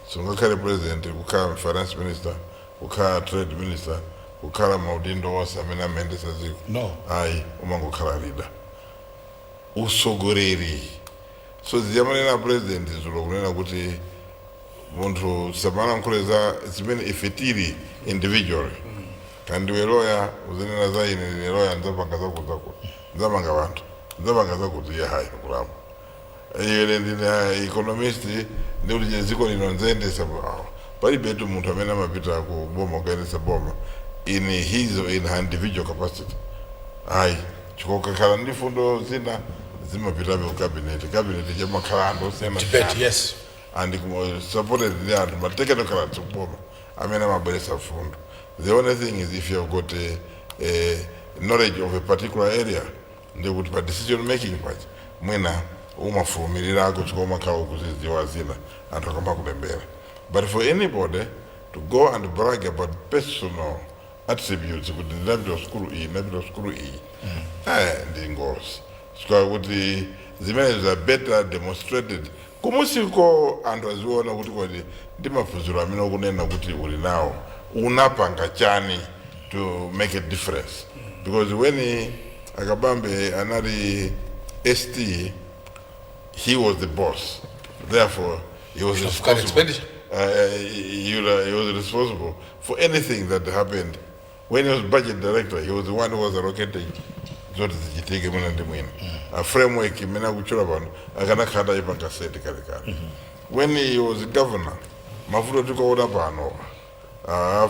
Sungakhale president kukhala finance minister, kukhala trade minister, kukhala maudindo onse amene amayendesa ziko. No. Ayi, umangokhala leader, usogoleri. So ziyamanena president zulo kunena kuti munthu samalankhule za zimene ife tili individually. Kandiwe lawyer, uzinena za ine ndine lawyer, ndzapanga zakuti zakuti, ndzapanga vanthu, ndzapanga zakuti. Iye hayi, kulamba ine ndine economist, ndikuti dziko lino ndzayendesa. Palibetu munthu amene amapita ku boma kuyendesa boma in his or in her individual capacity, ayi. Chikokakhala ndi fundo zina zimapitabe ku cabinet. Cabinet chamakhala anthu osiyana Debate, yes. and supported ndi anthu ma technocrats kuboma amene amabweresa fundo. The only thing is, if you have got a knowledge of a particular area, ndikuti pa decision making pacha mwina umafulumirirako chifukwa umakhala ukuzidziwa zina anthu akamakulembera. But for anybody to go and brag about personal attributes, kuti ndinapita sukulu iyi, ndinapita sukulu iyi, ndi ngozi, chifukwa kuti zimene za better demonstrated kumusiko, anthu aziona kuti kodi ndi maphunziro amene ukunena kuti uli nawo unapanga chani to make a difference? Because when Akabambe anali ST, he was the boss, therefore he was Of current responsible. Expenditure. He was responsible for anything that happened. When he was budget director, he was the one who was allocating zoti zichitike mwina ndi mwina. A framework imene akuchula pano akanakhala ipanga set kalekale. When he was governor, mavuto tikuona pano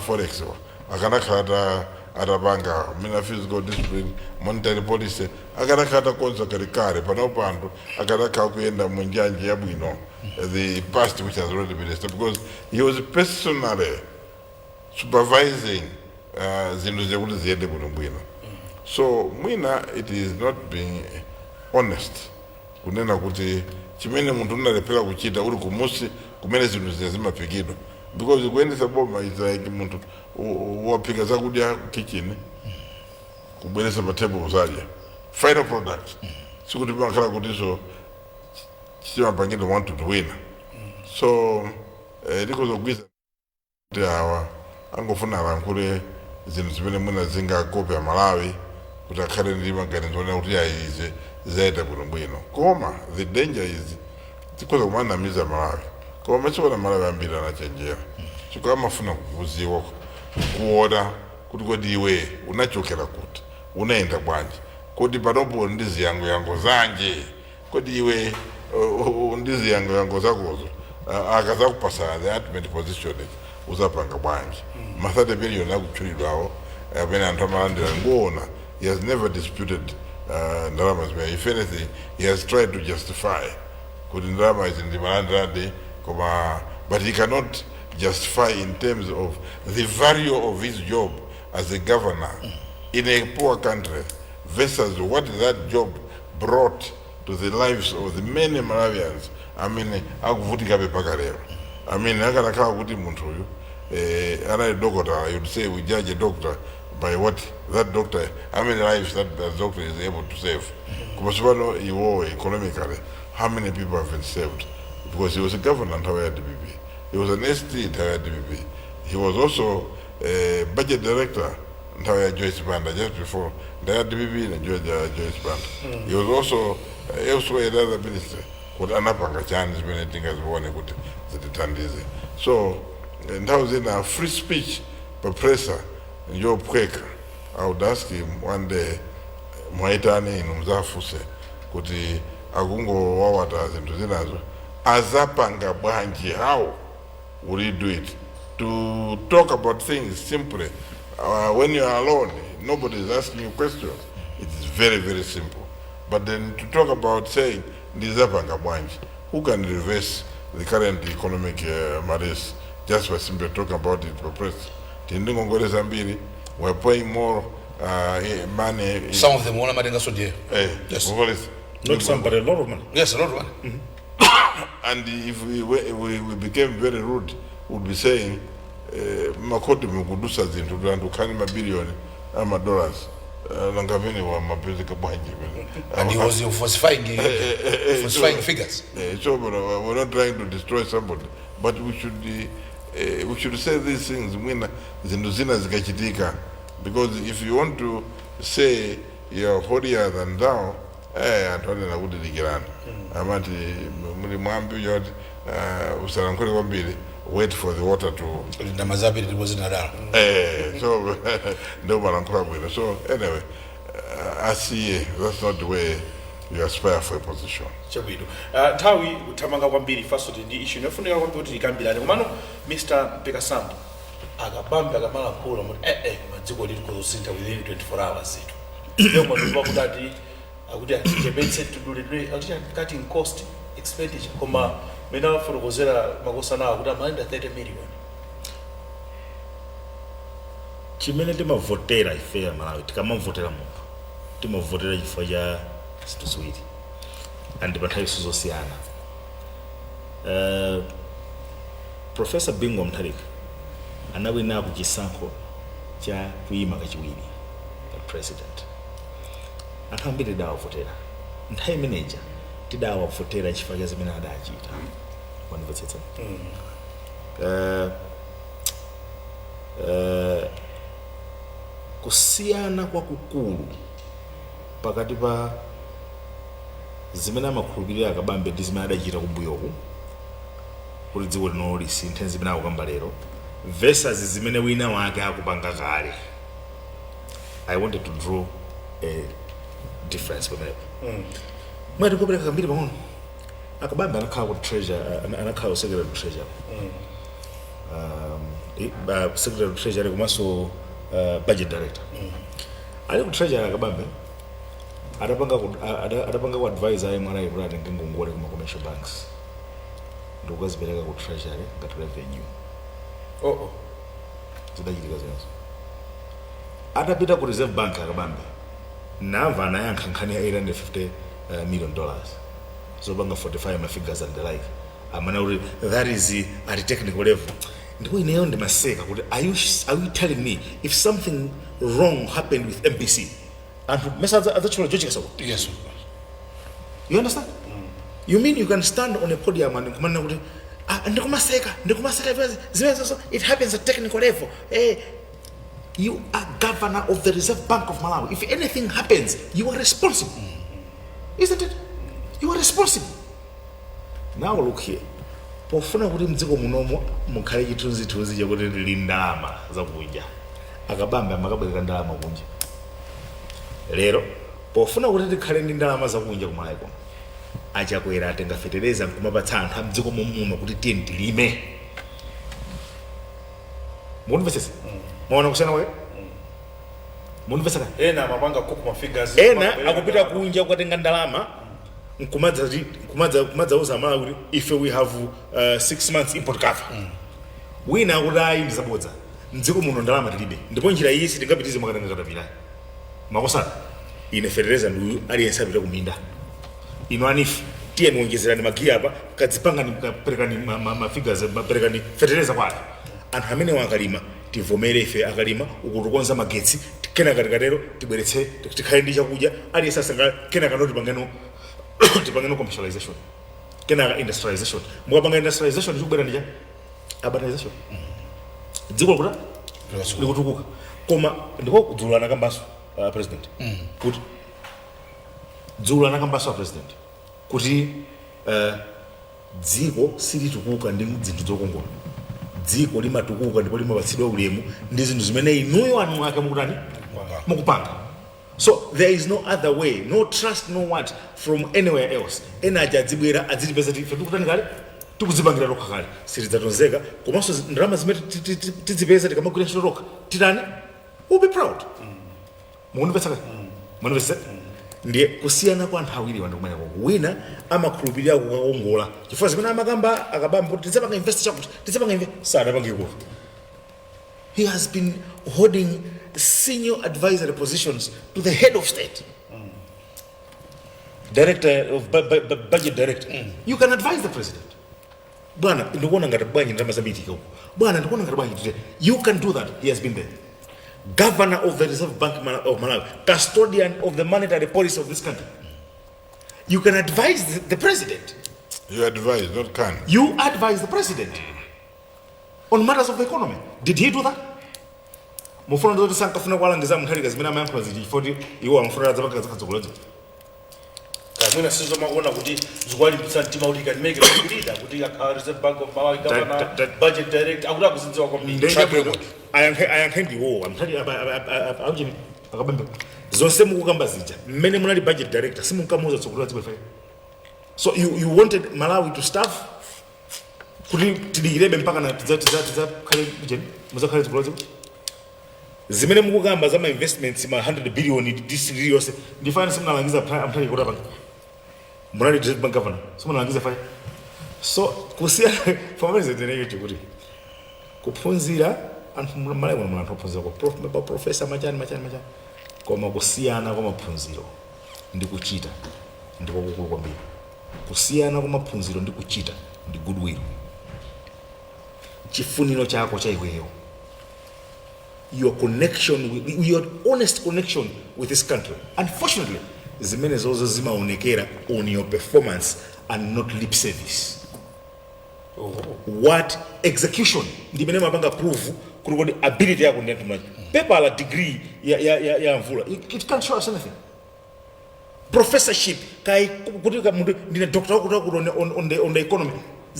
forex wa akanakhala atapanga mina fiscal discipline, monetary policy, akanakhala atakonza kalekale. Panopo anthu akanakhala kuyenda munjanja yabwino, the past which has already been established, because he was personally supervising zinthu zekuti ziyende bwinobwino. So mwina it is not being honest kunena kuti chimene munthu unalephera kuchita uli kumusi kumene zinthu zija zimaphikidwa, because kuyendesa boma is like munthu waphika zakudya ku kitchen, kubweresa pa table uzadya final product. Sikuti pamakhala kutiso chimapangidwa one to wina. So likozogwiza kuti awa angofuna alankhule zinthu zimene mwina zingakope Amalawi kuti akhale ndi maganizo onena kuti ayi, izi zayenda bwinobwino. Koma the danger is tikhoza kumanamiza Malawi, koma masiku Malawi ambiri anachenjera, chifukwa amafuna kukuziwa, kuona kuti kodi iwe unachokera kuti, unaenda bwanji, kodi panopo ndi ziyangoyango zanje, kodi iwe ndi ziyangoyango zakozo akazakupasa the ultimate position uzapanga bwanji? Ma 30 billion akutchulidwawo amene anthu amalandira nguona, he has never disputed ndalama zimene. If anything, he has tried to justify kuti ndalama izi ndimalandiradi, koma but he cannot justify in terms of the value of his job as a governor in a poor country versus what that job brought to the lives of the many Malawians amene akuvutikabe mpaka lero. I mean, akanakhala kuti munthu uyu anali doctor, you'd say we judge a doctor by what that doctor, how many lives that doctor is able to save. Koma tsopano iwowo economically, how many people have been saved? Because he was a governor nthawi ya DPP, he was an ST nthawi ya DPP, he was also a budget director nthawi ya Joyce Banda, just before nthawi ya DPP na Joyce Banda. He was also elsewhere in other ministry. Kuti anapanga chani zimene tingazione kuti zitithandize? So nthawi zina free speech pa presser njophweka. I would ask him one day, mwaitane inu muzafuse kuti akungowawata zinthu zinazo azapanga bwanji, how will he do it? To talk about things simply when you are alone, nobody is asking you questions, it is very, very simple. But then to talk about saying ndizapanga bwanji, who can reverse the current economic malaise just by simply talking about it per press? Tindi ngongole zambiri, we're paying more money. Some of them amatenga ndiye. Eh, Yes. ngongole. Not some, but a lot of money. Yes, a lot of money. And if we became very rude, we'd be saying Makhoti mukudusa zinthu kuti anthu ukhale mabiliyoni ama dollars. Nanga amene wamapezeka bwanji pene? And he was falsifying figures. So but, we're not trying to destroy somebody, but we should say these things mwina zinthu zina zikachitika, because if you want to say you're holier than thou, anthu anena kuti dikirani. Amati muli mwambi uja kuti usalankhule kwambiri, wait for the water to Ndama zapiri ndipo zinadala. So ndo malankhula bwino. So anyway, asiye, that's not the way you aspire for a position. Chabwino. Nthawi kuthamanga kwambiri, fasoti ndi issue inofunika kwambiri kuti tikambirane. Komano Mr Mpekasambo, akabambe akamalankhula muti madziko lili kuzosintha within 24 hours itu, leo matupa kuti ati akuti atichepetse, tidulidwe, akuti cutting cost expenditure, koma mene afotokozera makosana awo kuti amayenda 30 million. Chimene timavotera ife ya Malawi, tikamavotera munthu timavotera chifukwa cha zinthu ziwiri and pa nthawi zosiyana. Professor Bingu Mutharika anawinako chisankho cha kuyima kachiwiri pa president. Anthu ambiri tidawavotera nthawi imeneja, tidawavotera chifukwa cha zimene adachita. Wandimvetsetsa? Kusiyana kwakukulu pakati pa zimene amakhulupirira akabambe ndi zimene adachita kumbuyoku kuti dziko lino lisinthe, zimene akukamba lero versus zimene wina wake akupanga kale, I wanted to draw a difference pamenepo. Mwati kupereka kambiri pang'ono, akabambe anakhala ku treasury, anakhala secretary to treasury, secretary to treasury komanso budget director. Ali ku treasury akabambe adapanga ku advise a MRA kuti atenge ngongole kuma commercial banks ndikukazipereka ku treasury ngati revenue. Oh. Zidachitika zimenezo. Atapita ku Reserve Bank akabambe, namva anayankha nkhani ya 850 million dollars zopanga 45 ma figures and the like, amana kuti that is at a technical level. Ndipo ineyo ndimaseka kuti are you telling me if something wrong happened with MBC, anthu mesa adzatchula George Kasako? Yes. You understand? You mean you can stand on a podium and kumanena kuti, ah, ndikumaseka ndikumaseka zimenezo, it happens at technical level. You are governor of the Reserve Bank of Malawi. If anything happens, you are responsible, isn't it? You are responsible. Now look here, pofuna kuti mdziko munomo mukhale chithunzithunzi chakuti ndili ndalama zakunja, akabambe amakabwereka ndalama kunja. Lero pofuna kuti tikhale ndi ndalama zakunja kumalawi kuno, achakwera atenga fetereza nkumapatsa anthu a mdziko momuno kuti tiye tilime. Mundimvetsetsa? Maona kusiyana kwake? Mundimvetsa kani? Ena amapanga cook ma figures. Ena akupita kunja kukatenga ndalama nkumadza uza Amalawi kuti ife we have 6 months import cover. Wina akuti ayi, ndizabodza, mdziko muno ndalama tilibe ndipo njira iyi sitingapitize mwakatenga katapira. Makosana, ine fetereza ndi uyu, aliyense apita kuminda. Ino anifu tiye niwonjezerani magiya apa, kadzipangani, kaperekani ma figures, perekani fetereza kwa anthu. Anthu amene akalima tivomere ife, akalima ukutikonza magetsi, kenaka tikatero tibweretse, tikhale ndi chakudya, aliyense asanga. Kenaka no tipangeno commercialization, kenaka industrialization. Mukapanga industrialization, chikubwera ndi cha urbanization, dziko likuta likutukuka. Koma ndiko dzulo anakambaso president kuti, dzulo anakambaso a president kuti dziko silitukuka ndi zinthu zokongola, dziko limatukuka ndipo limapatsidwa ulemu ndi zinthu zimene inuyo anu ake mukutani, mukupanga. So there is no other way, no trust, no what from anywhere else. Ena aja adzibwera adzitipeza ife tikutani kale, tikudzipangira tokha kale, sitidzatonzeka. Komanso ndalama zimene tizipeza tikamagwira ntchito tokha, titani, we'll be proud. Mukundimvetsa kale? Mukundimvetsa? Ndiye kusiyana kwa anthu awiri ndi kumeneko. Wina amakhulupirira kukakongola chifukwa zimene amakamba akabamba kuti tidzapanga invest chakuti, tidzapanga invest, sadapange kulo. He has been holding senior advisory positions to the head of state, director of budget director. You can advise the president. Bwana, ndikuona ngati bwanji ndalama zambiri uko. Bwana, ndikuona ngati bwanji tite. You can do that. He has been there. Governor of the Reserve Bank of Malawi, custodian of the monetary policy of this country. You can advise the president. You advise, not can. You advise the president on matters of the economy. Did he do that? Mufuna ndoti sankafuna kuwalangiza Mutharika zimene amayankhula ziji chifukwa iwo amafuna adzapanga zakadzokolodzo. Kamwina sizomakuona kuti zikuwalimbitsa mtima kuti can make a good leader, kuti akhala Reserve Bank of Malawi governor, budget director, akuti akuzidziwa kwambiri. Track record. Ayankhe ndiwowo amthali auchini akabambe zonse mukukamba zija. Mmene munali budget director, simunkamuuza tsogolo la dziko life. So you wanted Malawi to starve, kuti tidikirebe mpaka na tidza khale jeni muzakhale dziko la dziko. Zimene mukukamba za ma investments, ma 100 billion district yonse, ndifani simunalangiza amthali kuti apanga. Munali Reserve Bank governor, simunalangiza fine. So kusiyana pamene zineyo chikuti kuphunzira, anthu Malawi muno anthu ophunzira kwa professor, machani machani machani, koma kusiyana kwa maphunziro ndi kuchita ndiko kukulu kwambiri. Kusiyana kwa maphunziro ndi kuchita ndi goodwill, chifuniro chako cha iweyo, your connection with your honest connection with this country. Unfortunately, zimene zozo zimaonekera on your performance and not lip service. What execution ndimene mapanga prove kuti kodi ability yako ndi anthu paper la degree ya mvula, it can't show us anything. Professorship kai kuti ka munthu ndine doctor wakuti wakuti on the economy,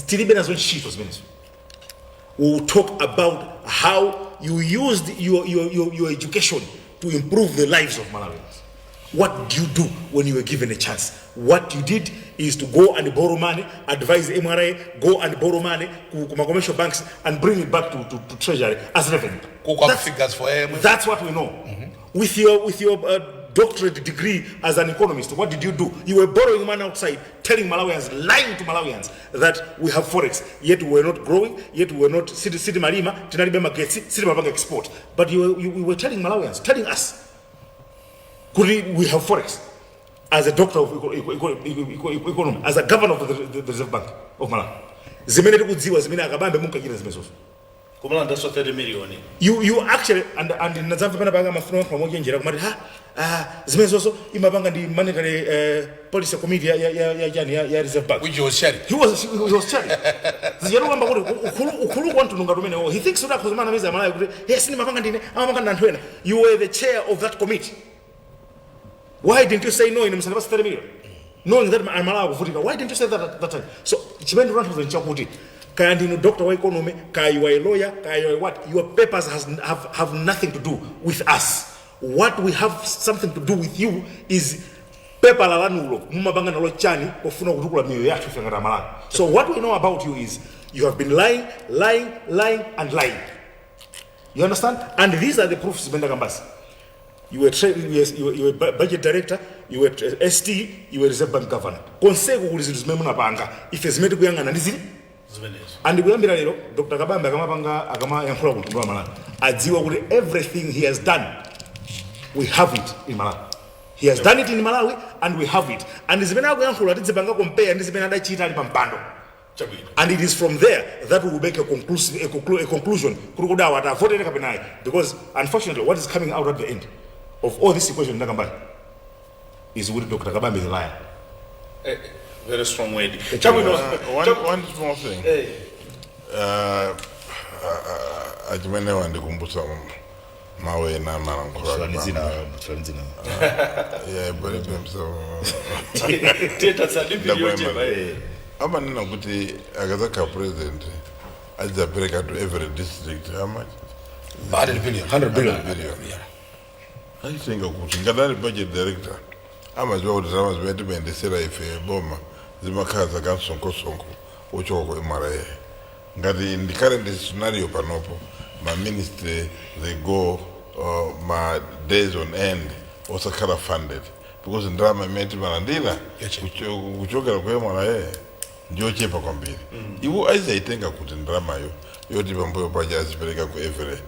tilibe nazo ntchito zimenezo. We will talk about how you used your education to improve the lives of Malawians. What do you do when you were given a chance? What you did is to go and borrow money, advise the MRA, go and borrow money to commercial banks and bring it back to Treasury as revenue. Cook up That's- figures for him. That's what we know. With your doctorate degree as an economist, what did you do? You were borrowing money outside, telling Malawians, lying to Malawians that we have forex, yet we were not growing, yet we were not city city malima, tinalibe magetsi, sitimapanga export. But you were telling Malawians, telling us, kuti we have forex. As a doctor of economy, as a governor of the Reserve Bank of Malawi. Zimene tikudziwa, zimene akabambe munkachita zimenezozo. Kumalandaso 30 million. You actually and nadzamva pana panga mafuno anthu amochenjera kumati ha, ah, zimene zonso imapanga ndi Monetary Policy Committee ya chani ya Reserve Bank. Which was sharing. He was sharing zijarukamba kuti ukhulu kwa mtundu ngati umenewo. He thinks kuti akhozimana miza Malawi kuti yes, ndimapanga ndine, amapanga ndi anthu ena. You were the chair of that committee. Why didn't you say no, ine musandipase 30 million, knowing that Amalawi akuvutika? Why didn't you say that at that time? So chimene ndikutanthauza nchakuti kaya ndinu doctor wa economy, kaya you are a lawyer, kaya you are what, your papers have nothing to do with us. What we have something to do with you is pepa la lanulo mumapanga nalo chani pofuna kutukula miyoyo yathu ife ngati Amalawi. So what we know about you is you have been lying, lying, lying and lying. You understand? And these are the proofs zimene ndakambasi. You were budget director, you were ST, you were Reserve Bank governor. Konseko kuli zinthu zimene munapanga. Ife zimene tikuyang'ana ndi zili Zimenezo. And kuyambira lero, Dr. Kabambe akamapanga, akamayankhula ku mtundu wa Malawi, adziwa kuti everything he has done, we have it in Malawi. He has done it in Malawi and we have it. And zimene akuyankhula tidzipanga compare ndi zimene adachita ali pa mpando. Chabwino. And it is from there that we will make a conclusion kuti kodi awa atavotere kapena ayi, because unfortunately what is coming out at the end of all this equation ndakambali is kuti Dr. Kabambe is a liar. Very strong word. Chabwino. One small thing. Eh. Achimene wandikumbutsa mawu ena amalankhula. Yeah, but so Teta sadipi yochepa, eh. Amanena kuti akazakhala president adzapereka to every district how much? 100 billion. 100 billion. Billion. Achitenga kuti ngati ali budget director, amadziwa kuti ndalama zimene timayendesera ife boma zimakhala zakamsonkosonko ochoka ku MRA. Ngati in the current scenario panopo, ma ministry, they go ma days on end osakhala funded because ndalama imene timalandira Yachepa. kuchokera ku MRA ndiyochepa kwambiri. Iwo aizayitenga kuti ndalamayo yoti pambuyo paja azipereka ku every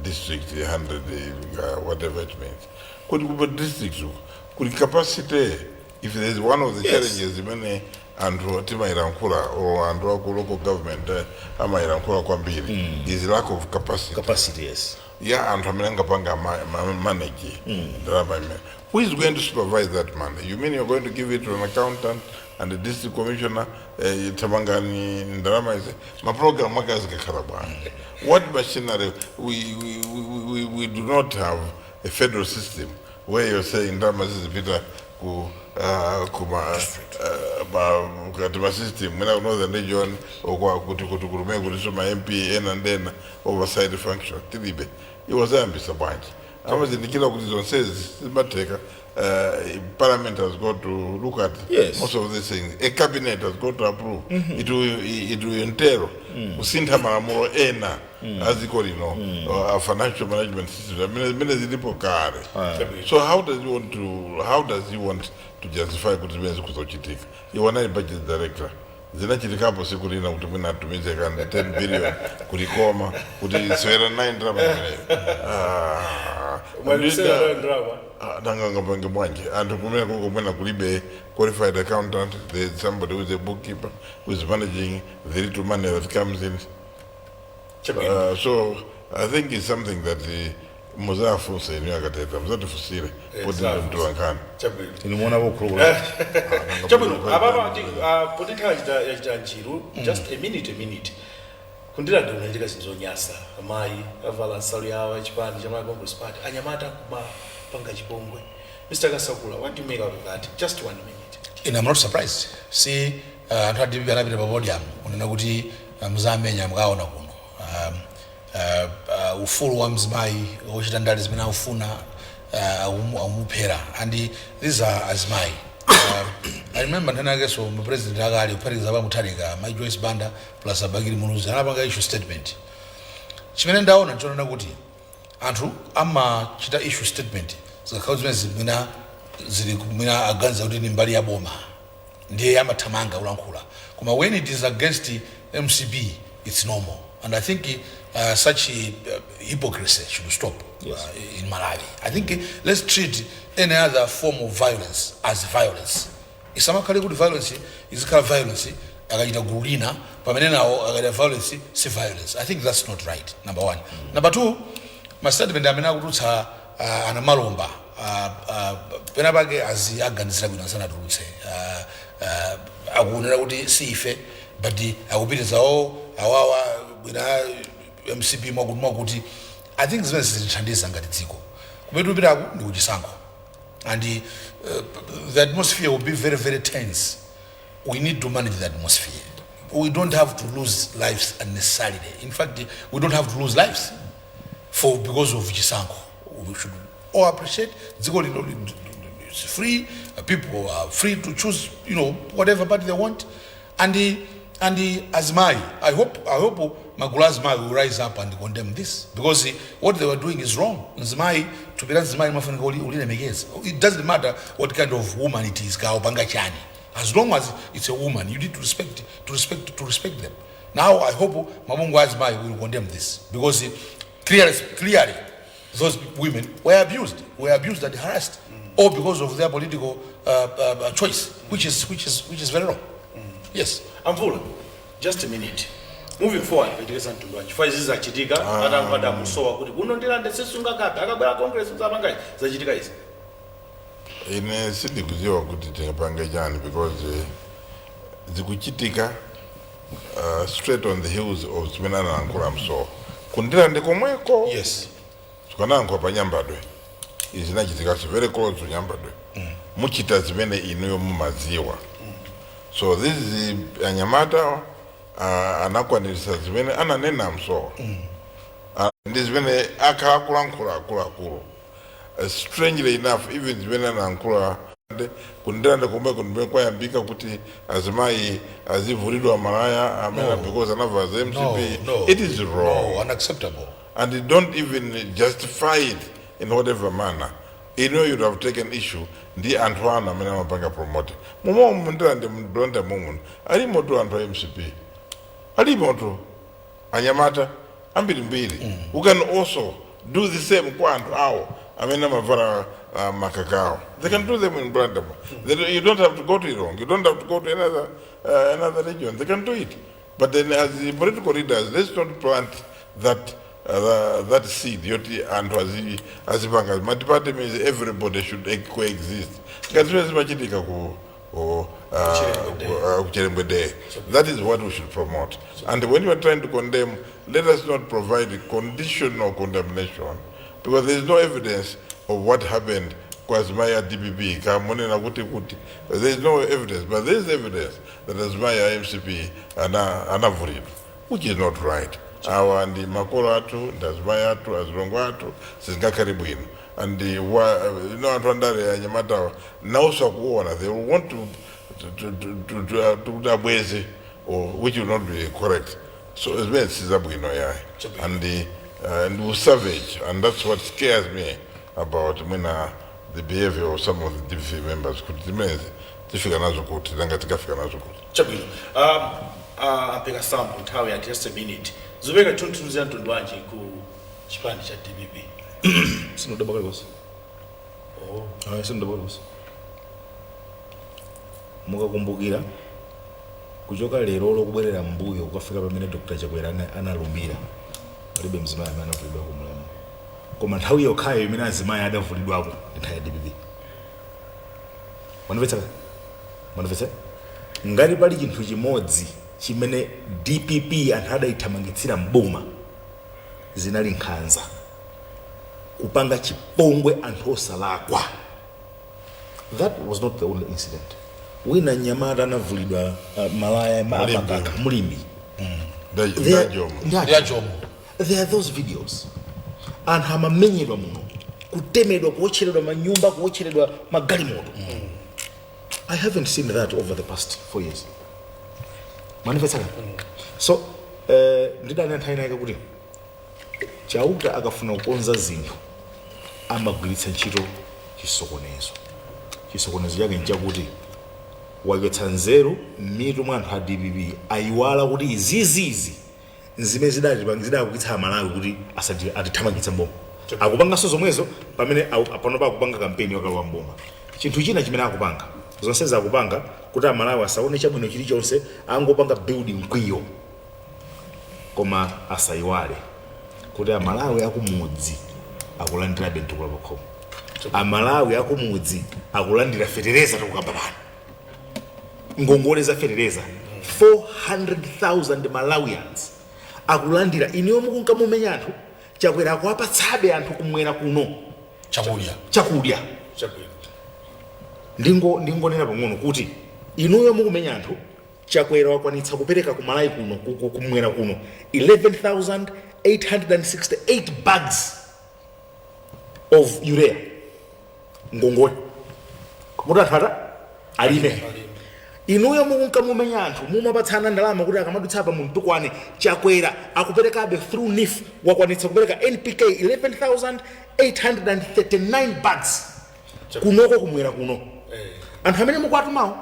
district 100, whatever it means, kuti kupa district uku kuli capacity? If there is one of the challenges imene Anthu timayilankhula or anthu aku local government amayilankhula kwambiri is lack of capacity. Capacity, yes. Ya anthu amene angapanga manage ndalama imene. Who is going to supervise that money? You mean you're going to give it to an accountant and the district commissioner, tamangani ndalama izi, maprogram ake azikakhala bwanji? What machinery? We do not have a federal system where you're saying ndalama zizipita ku kuma kati ma system mwina ku northern region okwa kuti kurume kuti so ma MP ena ndi ena, oversight function tilibe. Iwazayambisa bwanji? Amazindikira kuti zonsezi zimatheka. Parliament has got to look at most of these things. A cabinet has got to approve. It will entail kusintha malamulo ena aziko lino, financial management system amene zilipo kale. So how does he want to justify kuti zimene zikuzochitika? Iwo anali budget director. Zinachitikapo siku lina kuti mwina atumize kani 10 billion kulikoma kuti sewera 9 ndalama imeneyo? Ah, Mwalisera ndalama. Ah, nanganga bwanji anthu kumene kuko mwina kulibe qualified accountant? There's somebody who's a bookkeeper who's managing the little money that comes in. Chabwino. So I think it's something that muzafunse inu akateta muzatifunsire poti mtu wankhani. Chabwino. Inu muonapo kukhulupirira. Chabwino, apapa poti nthawi yachita njiru, just a minute, a minute. Kundilanda kunachitika zinthu zonyasa, amayi avala nsalu yawo yachipani cha Malawi Congress Party, anyamata kumapanga chipongwe. Mr Kasakula, what do you make out of that? Just one minute. And I'm not surprised. See, anthu a DPP anapita pa podium kunena kuti muzamenya mukaona kuno. Ufulu wa mzimayi wochita ndale zimene aufuna akumuphera, and these are azimayi. I remember nthani akenso mapresident akale kuphatikiza pa Mutharika, Mai Joyce Banda plus Abakili Muluzi anapanga issue statement. Chimene ndaona nchonena kuti anthu amachita issue statement zikakhala zimene zimene zili kumene aganiza kuti ni mbali ya boma, ndiye amathamanga kulankhula, koma when it is against MCP, it's normal. And I think such hypocrisy should stop in Malawi. I think let's treat any other form of violence as violence. Isamakhale kuti violence izikhala violence akachita gulu lina, pamene nawo akachita violence si violence. I think that's not right, number one. Number two, ma statement amene akutulutsa anamalomba, pena pake aziaganizira bwino asanatulutse. Akuonera kuti si ife, but akupitizawo awawa bwina MCP mwakuti mwakuti. I think zimene zitithandiza ngati dziko kumene tikupitaku ndi kuchisankho, and the atmosphere will be very, very tense. We need to manage the atmosphere. We don't have to lose lives unnecessarily. In fact, we don't have to lose lives for because of chisankho. We should all appreciate dziko lino is free. People are free to choose whatever party they want. And azimayi, I hope magulu azimayi will rise up and condemn this, because what they were doing is wrong. Mzimayi, thupi la mzimayi limafunika ulilemekeza. It doesn't matter what kind of woman it is, kaopanga chani, as long as it's a woman, you need to respect them. Now I hope mabungwe azimayi will condemn this, because clearly those women were abused and harassed, all because of their political choice, which is very wrong, yes. Amvula, just a minute. Moving forward, pachitika mtundu wanji? Chifukwa izi zachitika atankhwada musowa kuti kuno ndilande sisungakabe, akabwera Congress mzapanga izi. Zachitika izi. Ine sindikudziwa kuti tingapange chani, because zikuchitika straight on the heels of zimene analankhula Msowa kundilande komweko. Tikanayankhula pa Nyambadwe, izi zinachitikanso very close to Nyambadwe. Muchita zimene inuyo mumadziwa. So this is anyamata anakwanirisa zimene ananena Msowa ndi zimene akhala akulankhula akuluakulu. Strangely enough, even zimene analankhula kundilande komweko ndimene kwayambika kuti azimayi azivulidwa malaya amene No. because anavala za No. MCP. No. It is wrong. No, unacceptable. And you don't even justify it in whatever manner. You know you'd have taken issue ndi anthu anu amene amapanga promote mumomu ndilande mndilande mumuno alimo tu anthu a MCP, alimo tu anyamata ambirimbiri who can also do the same kwa anthu awo amene amavala. Makakao. They can do them in Blantyre. You don't have to go to Lilongwe. You don't have to go to another region. They can do it. But then as the political leaders, let's not plant that seed yoti anthu azipanga multiparty. Means everybody should coexist, ngati zimene zimachitika ku Chilembwe Day. That is what we should promote. And when you are trying to condemn, let us not provide conditional condemnation, because there is no evidence of what happened kwa azimayi a DPP kamonena kuti there is no evidence, but there is evidence that azimayi a MCP anavulidwa, which is not right. Awa ndi makolo athu, ndi azimayi athu, azilongo athu, sizingakhale bwino. And anthu andale anyamatawa nawonso akuona, they will want to kuti abweze, or which will not be correct. So zimene sizabwino yayi, and we savage, and that's what scares me about mwina the behavior of some of the DPP members, kuti zimenezi tifika nazo kuti, nanga tikafika nazo kuti? Chabwino. Ampeka sambo, nthawi ya just a minute, zopeka chithunzithunzi ya mtundu wanji ku chipani cha DPP? Sinodaba kalikonse. Oh. Ayi, sinodaba kalikonse. Mukakumbukira, kuchoka lero lokubwerera mbuyo kukafika pamene Dr Chakwera analumbira, palibe mzimayi amene anavulidwako mulemu. Koma nthawi yokhayo imene azimayi adavulidwako ndi nthawi ya DPP. Mwandimvetsa? Mwandimvetsa? Ngati pali chinthu chimodzi chimene DPP anthu adayithamangitsira mboma, zinali nkhanza, kupanga chipongwe anthu osalakwa. That was not the only incident. Wina mnyamata anavulidwa malaya. Mulimbi. Makaka Mulimbi. Ndajomo. Ndi ajomo. There are those videos. Anthu amamenyedwa muno, kutemedwa, kuotcheredwa manyumba, kuotcheredwa magalimoto. I haven't seen that over the past 4 years. Manimvetsaka? So ndidani anthu ayinayike kuti Chauta akafuna kukonza zinthu amagwiritsa ntchito chisokonezo. Chisokonezo chake nchakuti wachotsa nzeru m'mitu mwa anthu a DPP, ayiwala kuti izizizi zimene zidakukitsa Amalawi kuti asati atithamangitse mboma. Akupanganso zomwezo pamene panopa akupanga kampeni wakalowa mboma. Chinthu china chimene akupanga, zonse akupanga kuti Amalawi asaone chabwino chilichonse, angopanga building mkwiyo. Koma asayiwale kuti Amalawi akumudzi akulandirabe mtukula pakhomo, Amalawi akumudzi akulandira fetereza. Tikukamba pano, ngongole za fetereza, 400,000 Malawians akulandira. Iniyo mukunka mumenya anthu, Chakwera akuwapatsabe anthu kumwera kuno chakudya. Chakudya. Chabwino. Ndingonena pang'ono kuti inuyo mukumenya anthu, Chakwera wakwanitsa kupereka ku Malawi kuno, kumwera kuno, 11,868 bags of urea, ngongole, kuti anthu ata alime. Inuyo mukunka mumenya anthu, mumapatsana ndalama kuti akamadutsa pa muntukwane, Chakwera akuperekabe through NEEF, wakwanitsa kupereka NPK 11,839 bags kunoko kumwera kuno. Anthu amene mukwatumawo,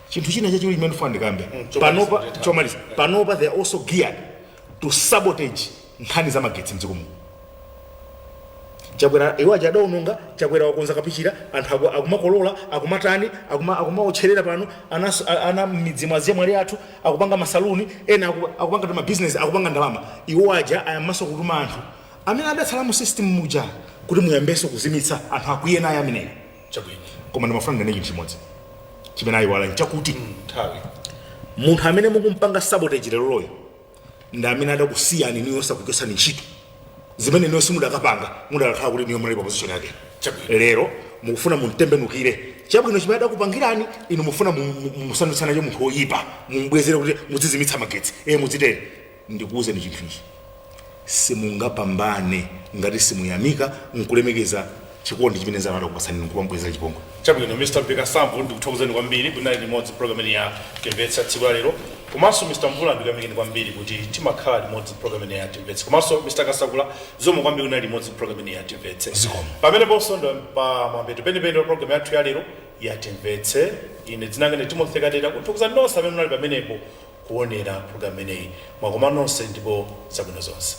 chinthu china chachiwiri chimene ndifuna ndikambe Chomaliza. panopa, Nditha. chomaliza, panopa they are also geared to sabotage nkhani za magetsi mdziko muno. Chakwera, iwo aja adaononga. Chakwera wakonza kapichira, anthu akumakolola, akumatani, akumaotcherera pano ana m'midzi mwaziya mwali athu akupanga masaluni ena, akupanga ta mabizinesi, akupanga ndalama. Iwo aja ayambanso kutuma anthu amene adatsala mu system muja kuti muyambenso kuzimitsa, anthu akwiye naye ameneyo. Chabwino. Koma ndimafuna ndinene chinthu chimodzi chimene ayiwala, nchakuti nthawi. Munthu amene mukumpanga sabotage lero loyo ndi amene adakusiyani niyo sakuchosani ntchito zimene niyo simudakapanga mudakakhala kuti niyo munali pa position yake. Chabwino. Lero mukufuna muntembenukire chabwino chimene adakupangirani inu, mufuna musandutsane nacho munthu woyipa, mumubwezere kuti mudzizimitsa magetsi, e mudzitere. Ndikuwuzeni chinthu ichi, simungapambane ngati simuyamika nkulemekeza chikondi chimene nzanu adakupatsani nkumabwezera chipongwe. Chabwino. Mr Mpeka Sambo, ndikuthokozeni kwambiri kunali limodzi program ya Timvetsa tsiku la lero. Komanso Mr Mvula, ndikuyamikeni kwambiri kuti timakhala limodzi program ya Timvetse. Komanso Mr Kasakula, zomwe kwambiri kunali limodzi program ya Timvetse. Zikomo. Pameneponso ndo pa mapeto penipeni wa program yathu ya lero ya Timvetse. Ine dzina langa ndi Timothy Kateta, kuthokoza nonse amene munali pamenepo kuonera program imeneyi. Mwakoma nonse ndipo zabwino zonse.